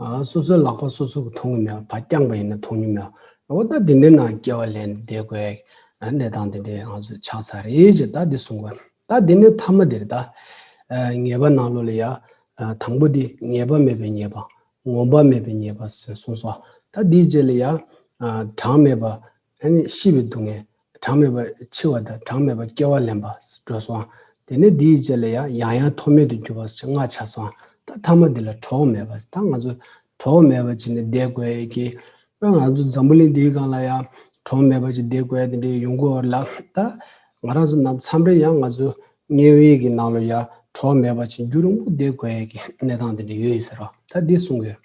ཨ་སོ་སོའི་ལག་པ་སོ་སོ་གི་མཐོང་གི་མེད་པ། ཕར་བརྐྱངས་པ་ཡིན་ན་མཐོང་མྱོང་མེད་པ། འོ་ད་དེ་འདྲའི་ནང་སྐྱེ་བ་ལེན་བསྡད་དགོས་ཡ་གནས་སྟངས་དེ་འདྲའི་ང་ཚོས་ཆགས་ཚར་རེད་ཅེས་ད་འདི་གསུང་དགོས། ད་འདི་ནས་ཐ་མ་འདིར་ད། ཨ་ངེས་པ་ནང་ལོགས་ལ་ཡ། ཨ་དང་པོ་འདི་ངེས་པ་མེད་པའི་ཉེས་པ། ངོམས་པ་མེད་པའི་ཉེས་པ་ཟེར་གསུངས་སོ། ད་འདིའི་རྗེས་ལ་ཡ། ཨ་གྲངས་མེད་པ། ཨ་ནི་ཤི་བའི་སྡུག་བསྔལ། གྲངས་མེད་པ་འཆི་བ་དང་གྲངས་མེད་པ་སྐྱེ་བ་ལེན་པ་འགྲོ་སོང་། དེ་ནས་འདིའི་རྗེས་ལ་ཡང་ཡང་ཡང་ཐོག་མེད་དུ་གྱུར་པ་ཞེས་ལྔ་ཆགས་སོང་། ད་ཐ་མ་འདི་ལ་གྲོགས་མེད་པ། ད་ང་ཚོ་གྲོགས་མེད་པ་བྱས་ནས་བསྡད་དགོས་ཡ་གི། ད་ང་ཚོ་འཛམ་བུ་གླིང་འདིའི་སྒང་ལ་ཡང་གྲོགས་མེད་པ་ཞིག་བསྡད་དགོས་ཡ་དེ་འདྲ་ཡོང་གི་ཡོད་རེད་ལ། ད་ང་རང་ཚོ་རྣམས་མཚམས་རེ་ཡང་ང་ཚོ་དམྱལ་བའི་གི་ནང་ལ་ཡང་གྲོགས་མེད་པ་ཞིག་རྒྱུན་རིང་པོ་བསྡད་དགོས་ཡ་གི་གནས་སྟངས་དེ་འདྲ་ཡོད་ཡིན་ཟེར་རོ། ད་འདི་གསུང་གི་ཡོད།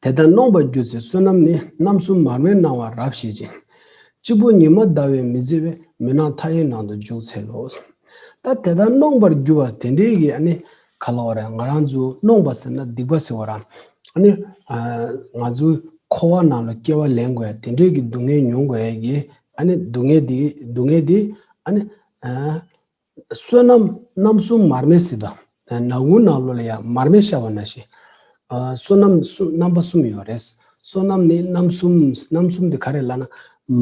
དེ་ལྟར་རྣོངས་པར་གྱུར་ཚེ་བསོད་ནམས་ནི། རྣམ་གསུམ་མར་མེར་སྣང་བ་རབ་ཞི་ཅིང་། གཅིག་པུ་ཉི་མ་ཟླ་བས་མི་བརྫི་བས། མུན་ནག་མཐའ་ཡས་ནང་དུ་འཇུག་འཚལ་ལོ། ད་དེ་ལྟར་རྣོངས་པར་གྱུར་པ་དེ་འདྲའི་གི་ཨ་ནི་ག་ལ་བ་རེད། ང་རང་ཚོ་རྣོངས་པ་ཟེར་ན་སྡིག་པ་ཟེར་བ་ར། ཨ་ནི་ཨ་ང་ཚོའི་འཁོར་བ་ནང་ལ་སྐྱེ་བ་ལེན་དགོས་ཡ་དེ་འདྲའི་གི་སྡུག་བསྔལ་མྱོང་དགོས་ཡ་གི། ཨ་ནི་སྡུག་བསྔལ་དེ་སྡུག་བསྔལ་དེ་ཨ་ནི་ཨ། བསོད་ནམས་རྣམ་གསུམ་མར་མེ་ཟེར་དང་། ནག་ཁུང་ནང་ལོགས་ལ་ཡང་མར་མེ་ཤར་བ་ནང་བཞིན། ཨ་བསོད་ནམས་གསུམ་རྣམ་པ་གསུམ་ཡོད་རེད། བསོད་ནམས་ནི་རྣམ་གསུམ། རྣམ་གསུམ་དེ་ག་རེ་ལབ་ན།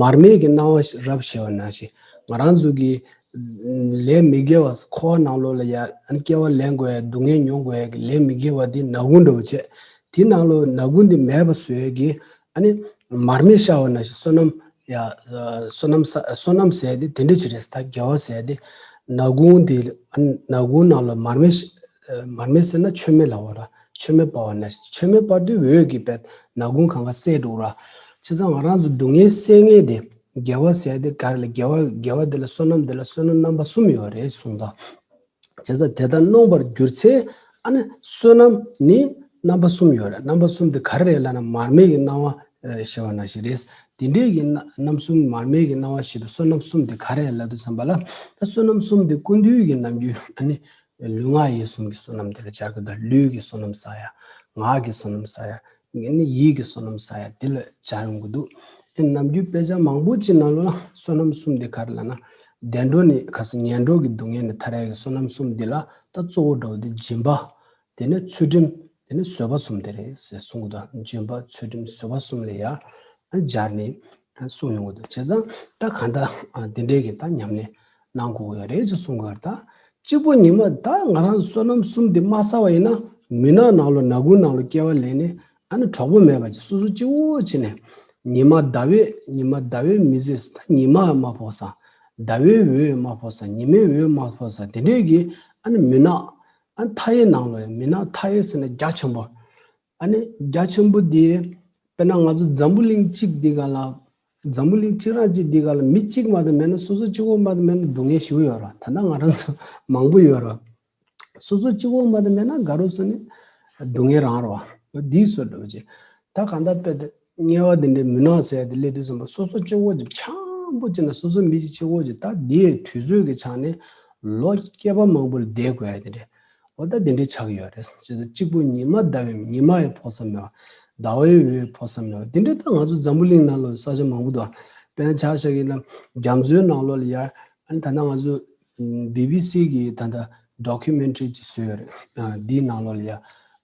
མར་མེ་གི་སྣང་བ་རབ་ཤར་བ་ནང་བཞིན། ང་རང་ཚོ་གི་ལས་མི་དགེ་བ། འཁོར་བ་ནང་ལོགས་ལ་ཡང་སྐྱེ་བ་ལེན་དགོས་ཡ། སྡུག་བསྔལ་མྱོང་དགོས་ཡ་གི་ལས་མི་དགེ་བ་དེ་ནག་ཁུང་འདྲ་བོ་བྱས། དེ་ནང་ལོགས་ནག་ཁུང་དེ་མེད་པ་བཟོ་ཡ་གི། ཨ་ནི་མར་མེ་ཤར་བ་ནང་བཞིན་བསོད་ནམས། ཡ། བསོད་ནམས་ས། བསོད་ནམས་ཟེར་ཡ་དེ་དེ་འདྲ་ཅིག་རེད། ད་དགེ་བ་ཟེར་ཡ་དེ་ནག་ཁུང་དེ། ནག་ཁུང་ནང་ལ་མར་མེ། མར་མེ་ཟེར་ན་མཆོད་མེ་ལབ་པ་ར། མཆོད་མེ་སྤར་བ་ནང་བཞིན། མཆོད་མེ་སྤར་དུས་འོད་ཀྱིས་དཔེ་ནག་ཁུང་གང་ག་སེལ་འགྲོ་ར། བྱས་ཙང་ང་རང་ཚོ་སྡུག་བསྔལ་སེལ་མཁན་དེ་དགེ་བ་ཟེར་ཡ་དེ་ག་རེ་ལ། དགེ་བ། དགེ་བ་དེ་ལ་བསོད་ནམས་དེ་ལ་བསོད་ནམས་རྣམ་པ་གསུམ་ཡོད་རེད་གསུངས་དང་། བྱས་ཙང་དེ་ལྟར་རྣོངས་པར་གྱུར་ཚེ། ཨ་ནི་བསོད་ནམས་ནི་རྣམ་པ་གསུམ་ཡོད་རེད། རྣམ་པ་གསུམ་དེ་ག་རེ་རེད་ལབ་ན། མར་མེ་གི་སྣང་བ་ཨ་ཤར་བ་ནང་བཞིན་རེད། དེ་འདྲའི་གི་རྣམ་གསུམ། མར་མེ་གི་སྣང་བ་ཞེས་པའི་བསོད་ནམས་གསུམ་དེ་ག་རེ་རེད་ལབ་དུས་ཙམ་པ་ལ། ད་བསོད་ནམས་གསུམ་དེ་སྐུ་མདུན་གྱི་ནམ་རྒྱུན་ཨ་ནི་ལུས་ངག་ཡིད་གསུམ་གྱི་བསོད་ནམས་དེ་ལ་སྦྱར་གི་འདུག་ལུས་ཀྱི་བསོད་ནམས་བསགས་ཡ། ངག་གི་བསོད་ནམས་བསགས་ཡ། ཨ་ནི་ཡིད་ཀྱི་བསོད་ནམས་བསགས་ཡ་དེ་ལ་སྦྱར་ཡོང་གི་འདུག་ཨ་ནི་ནམ་རྒྱུན་དཔེ་ཆ་མང་པོ་ཅིག་ནང་ལོགས་ལ་བསོད་ནམས་གསུམ་དེ་ག་རེ་ལབ་ན། བདེ་འགྲོ་ནས་ག་ས། ངན་འགྲོ་གི་སྡུག་བསྔལ་ནས་ཐར་ཡ་གི་བསོད་ནམས་གསུམ་འདི་ལ་ད་གཙོ་བོ་འདྲ་བོ་དེ་སྦྱིན་པ། དེ་ནས་ཚུལ་ཁྲིམས། དེ་ནས་བཟོད་པ་གསུམ་དེ་རེད་ཟེར་གསུང་གི་འདུག་སྦྱིན་པ། ཚུལ་ཁྲིམས། བཟོད་པ་གསུམ་ལ་ཡ་སྦྱར་ནས་གསུང་ཡོང་གི་འདུག་བྱས་ཙང་ད་གང་ལྟར་དེ་འདྲའི་གི་ད་ཉམས་ལེན་གནང་དགོས་ཀྱི་ཡོད་རེད་ཅེས་གསུང་གི་ཡོད་རེད། ད་གཅིག་པོ་ཉི་མ། ད་ང་རང་བསོད་ནམས་གསུམ་དེ་མ་བསགས་པ་ཡིན་ན། མུན་ནག་ནང་ལོགས། ནག་ཁུང་ནང་ལོགས་སྐྱེ་བ་ལེན་ནས། ཨ་ནི་གྲོགས་པོ་མེད་པ་ཅིག་སོ་སོ་གཅིག་པོ་བྱས་ནས། ཉི་མ་ཟླ་བས། ཉི་མ་ཟླ་བས་མི་བརྫི། ད་ཉི་མ་མ་ཕོག་ས། ཟླ་བའི་འོད་མ་ཕོག་ས། ཉི་མའི་འོད་མ་ཕོག་ས། དེ་འདྲའི་གི་ཨ་ནི་མུན་ནག་ཨ་མཐའ་ཡས་ནང་ལོགས་ཡ། མུན་ནག་མཐའ་ཡས་ཟེར་ན་རྒྱ་ཆེན་པོ། ཨ་ནི་རྒྱ་ཆེན་པོ་དེ། དཔེར་ན་ང་ཚོ་འཛམ་བུ་གླིང་གཅིག་འདི་ག་ལ། འཛམ་བུ་གླིང་གཅིག་རང་གཅིག་འདི་ག་ལ་མི་གཅིག་མ་གཏོགས་མེད་ན། སོ་སོ་གཅིག་པོ་མ་གཏོགས་མེད་ན་སྡུག་བསྔལ་ཞེ་པོ་ཡོད་རེད། ད་ལྟ་ང་རང་ཚོ་མང་པོ་ཡོད་རེད། སོ་སོ་གཅིག་པོ་མ་གཏོགས་མེད་ན་དགའ་རབ་སོང་ནས་སྡུག་བསྔལ་རང་རེད་བ། འདིའི་བཟོ་འདྲ་བོ་ཅིག་ད་གང་ལྟར་དཔེ་དེ་དམྱལ་བ་དེ་འདྲའི་མུན་ནག་ཟེར་ཡ་དེ་སླེབས་དུས་ཙམ་པ། སོ་སོ་གཅིག་པོ་ཅིག་འཆམ་པོ་བྱས་ན། སོ་སོ་མི་གཅིག་གཅིག་པོ་ཅིག་ད་འདིའི་དུས་ཚོད་ཀྱི་ཆ་ནས་ལོ་བསྐལ་པ་མང་པོ་ལ་བསྡད་དགོས་ཡ་དེ་འདྲ། འོ་ད་དེ་འདྲའི་ཆགས་ཀྱི་ཡོད་རེད། བྱས་ཙང་གཅིག་པུ་ཉི་མ་ཟླ་བའི་ཉི་མ་ཡི་ཕོ་གསར་མེད་པ། ཟླ་བའི་འོད་ཕོ་གསར་མེད་པ། དེ་འདྲའི་ད་ང་ཚོ་འཛམ་བུ་གླིང་ནང་ལོགས་ས་ཆ་མང་པོ་འདུག་དཔེར་ན་ཆ་བཞག་གི་ན་རྒྱ་མཚོའི་ནང་ལོགས་ལ་ཡ། ཨ་ནི་ད་ལྟ་ང་ཚོ་བི་བི་སི་གི་ད་ལྟ་ཌོ་ཀུ་མེན་ཊི་རི་ཅིག་བཟོས་ཡོད་རེད། ཨ་འདིའི་ནང་ལོགས་ལ་ཡ།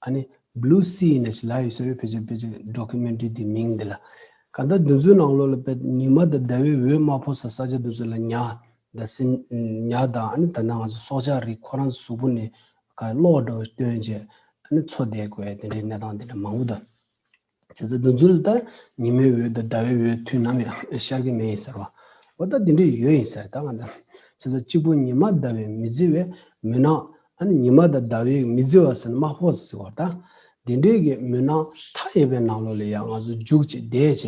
ཨ་ནི་བྷུ་ལུ་སི་ཡིན་ན་ཞིག་ལབ་ཡོད་ས་ཡོད། ཕལ་ཆེར་ཕལ་ཆེར་ཌོ་ཀུ་མེན་ཊི་རི་འདི་མིང་འདི་ལ། གང་ལྟར་འདི་ཚོའི་ནང་ལོགས་ལ་དཔེ་ཉི་མ་དང་ཟླ་བའི་འོད་མ་ཕོག་ས་ས་ཆ་འདི་ཚོ་ལ་ཉ་དང་སྲིན་ཉ་དང་ཨ་ནི་ད་ལྟ་ང་ཚོ་སྲོག་ཆགས་རིགས་ཁོ་རང་ཚོ་གཟུགས་པོ་ནས་ག་གློག་འདྲ་བོ་སྟོན་བྱས་ཨ་ནི་འཚོ་བསྡད་དགོས་དེ་འདྲའི་གནས་སྟངས་དེ་འདྲ་མང་པོ་འདུག་བྱས་ཙང་འདི་ཚོ་ལ་ད་ཉི་མའི་འོད་དང་ཟླ་བའི་འོད་དུས་ནམ་ཡང་ཤར་གྱི་མེད་ཡིན་ཟེར་བ། འོ་ད་འདི་འདྲའི་ཡོད་ཡིན་ཟེར་ད་ང་ད། བྱས་ཙང་གཅིག་པུ་ཉི་མ་ཟླ་བས་མི་བརྫི་བའི་མུན་ནག་ཨ་ནི་ཉི་མ་དང་ཟླ་བས་མི་བརྫི་བ་ཟེར་ན་མ་ཕོག་ཟེར་བ་ད། འདི་འདྲའི་གི་མུན་ནག་མཐའ་ཡས་པའི་ནང་ལོགས་ལ་ཡང་ང་ཚོ་རྒྱུགས་བྱས་བསྡད་བྱས་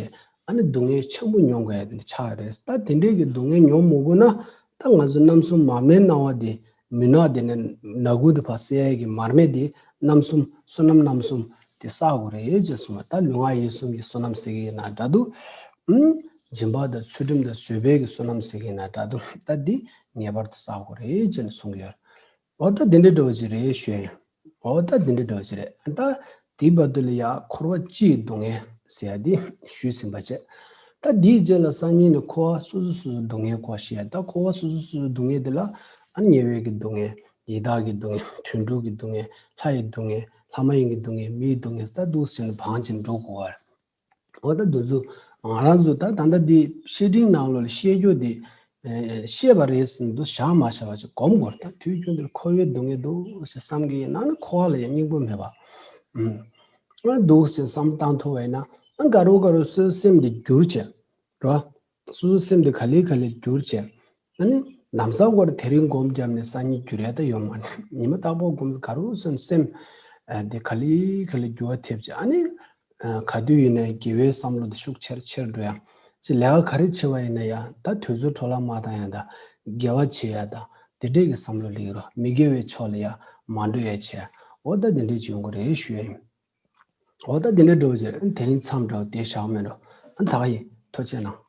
ཨ་ནི་སྡུག་བསྔལ་ཆེན་པོ་མྱོང་དགོས་ཡ་དེ་འདྲ་ཆགས་ཡོད་རེད། ད་དེ་འདྲའི་གི་སྡུག་བསྔལ་མྱོང་མ་དགོས་ན་ད་ང་ཚོ་རྣམ་གསུམ་མར་མེའི་སྣང་བ་དེ། མུན་ནག་དེ་ནས་ནག་ཁུང་དེ་ཕར་བསལ་ཡས་ཀྱི་མར་མེ་དེ་རྣམ་གསུམ་བསོད་ནམས་རྣམ་གསུམ་དེ་བསག་དགོས་རེད་ཅེས་གསུངས་པ། ད་ལུས་ངག་ཡིད་གསུམ་གྱི་བསོད་ནམས་ཟེར་གྱི་ཡིན་ན་འདྲ་འདུག་ཨུམ། སྦྱིན་པ་དང་ཚུལ་ཁྲིམས་དང་བཟོད་པའི་གི་བསོད་ནམས་ཟེར་གྱི་ཡིན་ན་འདྲ་འདུག་ད་འདི་ངེས་པར་དུ་བསག་དགོས་རེད་ཅེས་ནས་གསུང་གི་ཡོད། འོ་ད་འདི་འདྲའི་འདྲ་བོ་ཅིག་རེད་ཞུ་ཡ་ཡིན། འོ་ད་འདི་འདྲའི་འདྲ་བོ་ཅིག་རེད། ད་དེའི་བར་དུ་ལ་ཡ་འཁོར་བ་སྤྱིའི་སྡུག་བསྔལ་ཟེར་ཡ་འདི་ཞུས་ཟིན་པ་བྱས། ད་དེའི་རྗེས་ལ་སང་ཉིན་ནས་འཁོར་བ་སོ་སོ་སོ་སོའི་སྡུག་བསྔལ་སྐོར་བཤད་ཡ། ད་འཁོར་བ་སོ་སོ་སོ་སོའི་སྡུག་བསྔལ་འདི་ལ་ཨ་ནི་དམྱལ་བའི་གི་སྡུག་བསྔལ། ཡི་དྭགས་ཀྱི་སྡུག་བསྔལ། དུད་འགྲོ་གི་སྡུག་བསྔལ། ལྷ་ཡི་སྡུག་བསྔལ། ལྷ་མ་ཡིན་གྱི་སྡུག་བསྔལ། མི་ཡི་སྡུག་བསྔལ། ད་འདུག་ཟེར་ནས་བང་ཆེན་འགྲོ་དགོས་པ་རེད། འོ་ད་འདི་ཚོ་ང་རང་ཚོ་ད་ད་ལྟ་འདི་བཤེས་སྤྲིང་ནང་ལོགས་ལ་བཤད་རྒྱུ་འདི་ཨེ་བཤད་པ་རེད་ཟེར་ནས་འདུག་བཞག་མ་བཞག་པ་ཅིག་སྒོམ་དགོས་རེད། ད་དུས་རྒྱུན་འདིར་འཁོར་བའི་སྡུག་བསྔལ་འདུག་ཟེར་བསམ་གྱི་ཡིན་ན་ནི་འཁོར་བ་ལ་ཡང་སྙིང་པོ་མེད་པ། ཨུམ། ང་འདུག་ཟེར་བསམ་བཏང་ཐུབ་པ་ཡིན་ན་ཨ་དགའ་རོགས་དགའ་རོགས་སོ་སོའི་སེམས་འདི་བསྒྱུར་བྱས། རོ། སོ་སོའི་སེམས་འདི་ག་ལེ་ག་ལེ་བསྒྱུར་བྱས། ཨ་ནི་ལམ་སང་སྐོར་དེ་རིང་སྒོམ་བརྒྱབ་ནས་སང་ཉིན་འགྱུར་ཡ་ད་ཡོད་མ་རེད། ཉི་མ་རྟག་པར་སྒོམ་ག་རུ་སོན་སེམས་ཨ་དེ་ག་ལེ་ག་ལེ་འགྱུར་བ་ཐེབས་ཀྱི། ཨ་ནི་ཨ་ག་དུས་ཡིན་ན་དགེ་བའི་བསམ་བློ་དེ་ཤུགས་ཆེར་ཆེར་འགྲོ་ཡ། ཅི་ལས་ཀ་ག་རེ་བྱེད་པ་ཡིན་ན་ཡང་ད་དུས་ཚོད་འཕྲོ་བརླག་མ་བཏང་ཡ་དང་དགེ་བ་བྱེད་ཡ་དང་དེ་འདྲས་ཀྱི་བསམ་བློ་སླེབས་རོགས། མི་དགེ་བའི་ཕྱོགས་ལ་ཡ་མ་འགྲོ་ཡ་བྱེད་ཡ། འོ་ད་དེ་འདྲས་ཅིག་ཡོང་གི་རེད་ཞུ་ཡ་ཡིན། འོ་ད་དེ་འདྲའི་འགྲོ་བ་ཅིག་དེ་རིང་མཚམས་འདྲ་བོ་དེ་བཞག་མེད་འགྲོ། ཨ་ད་ག་ཡིན། ཐུགས་རྗེ་གནང་།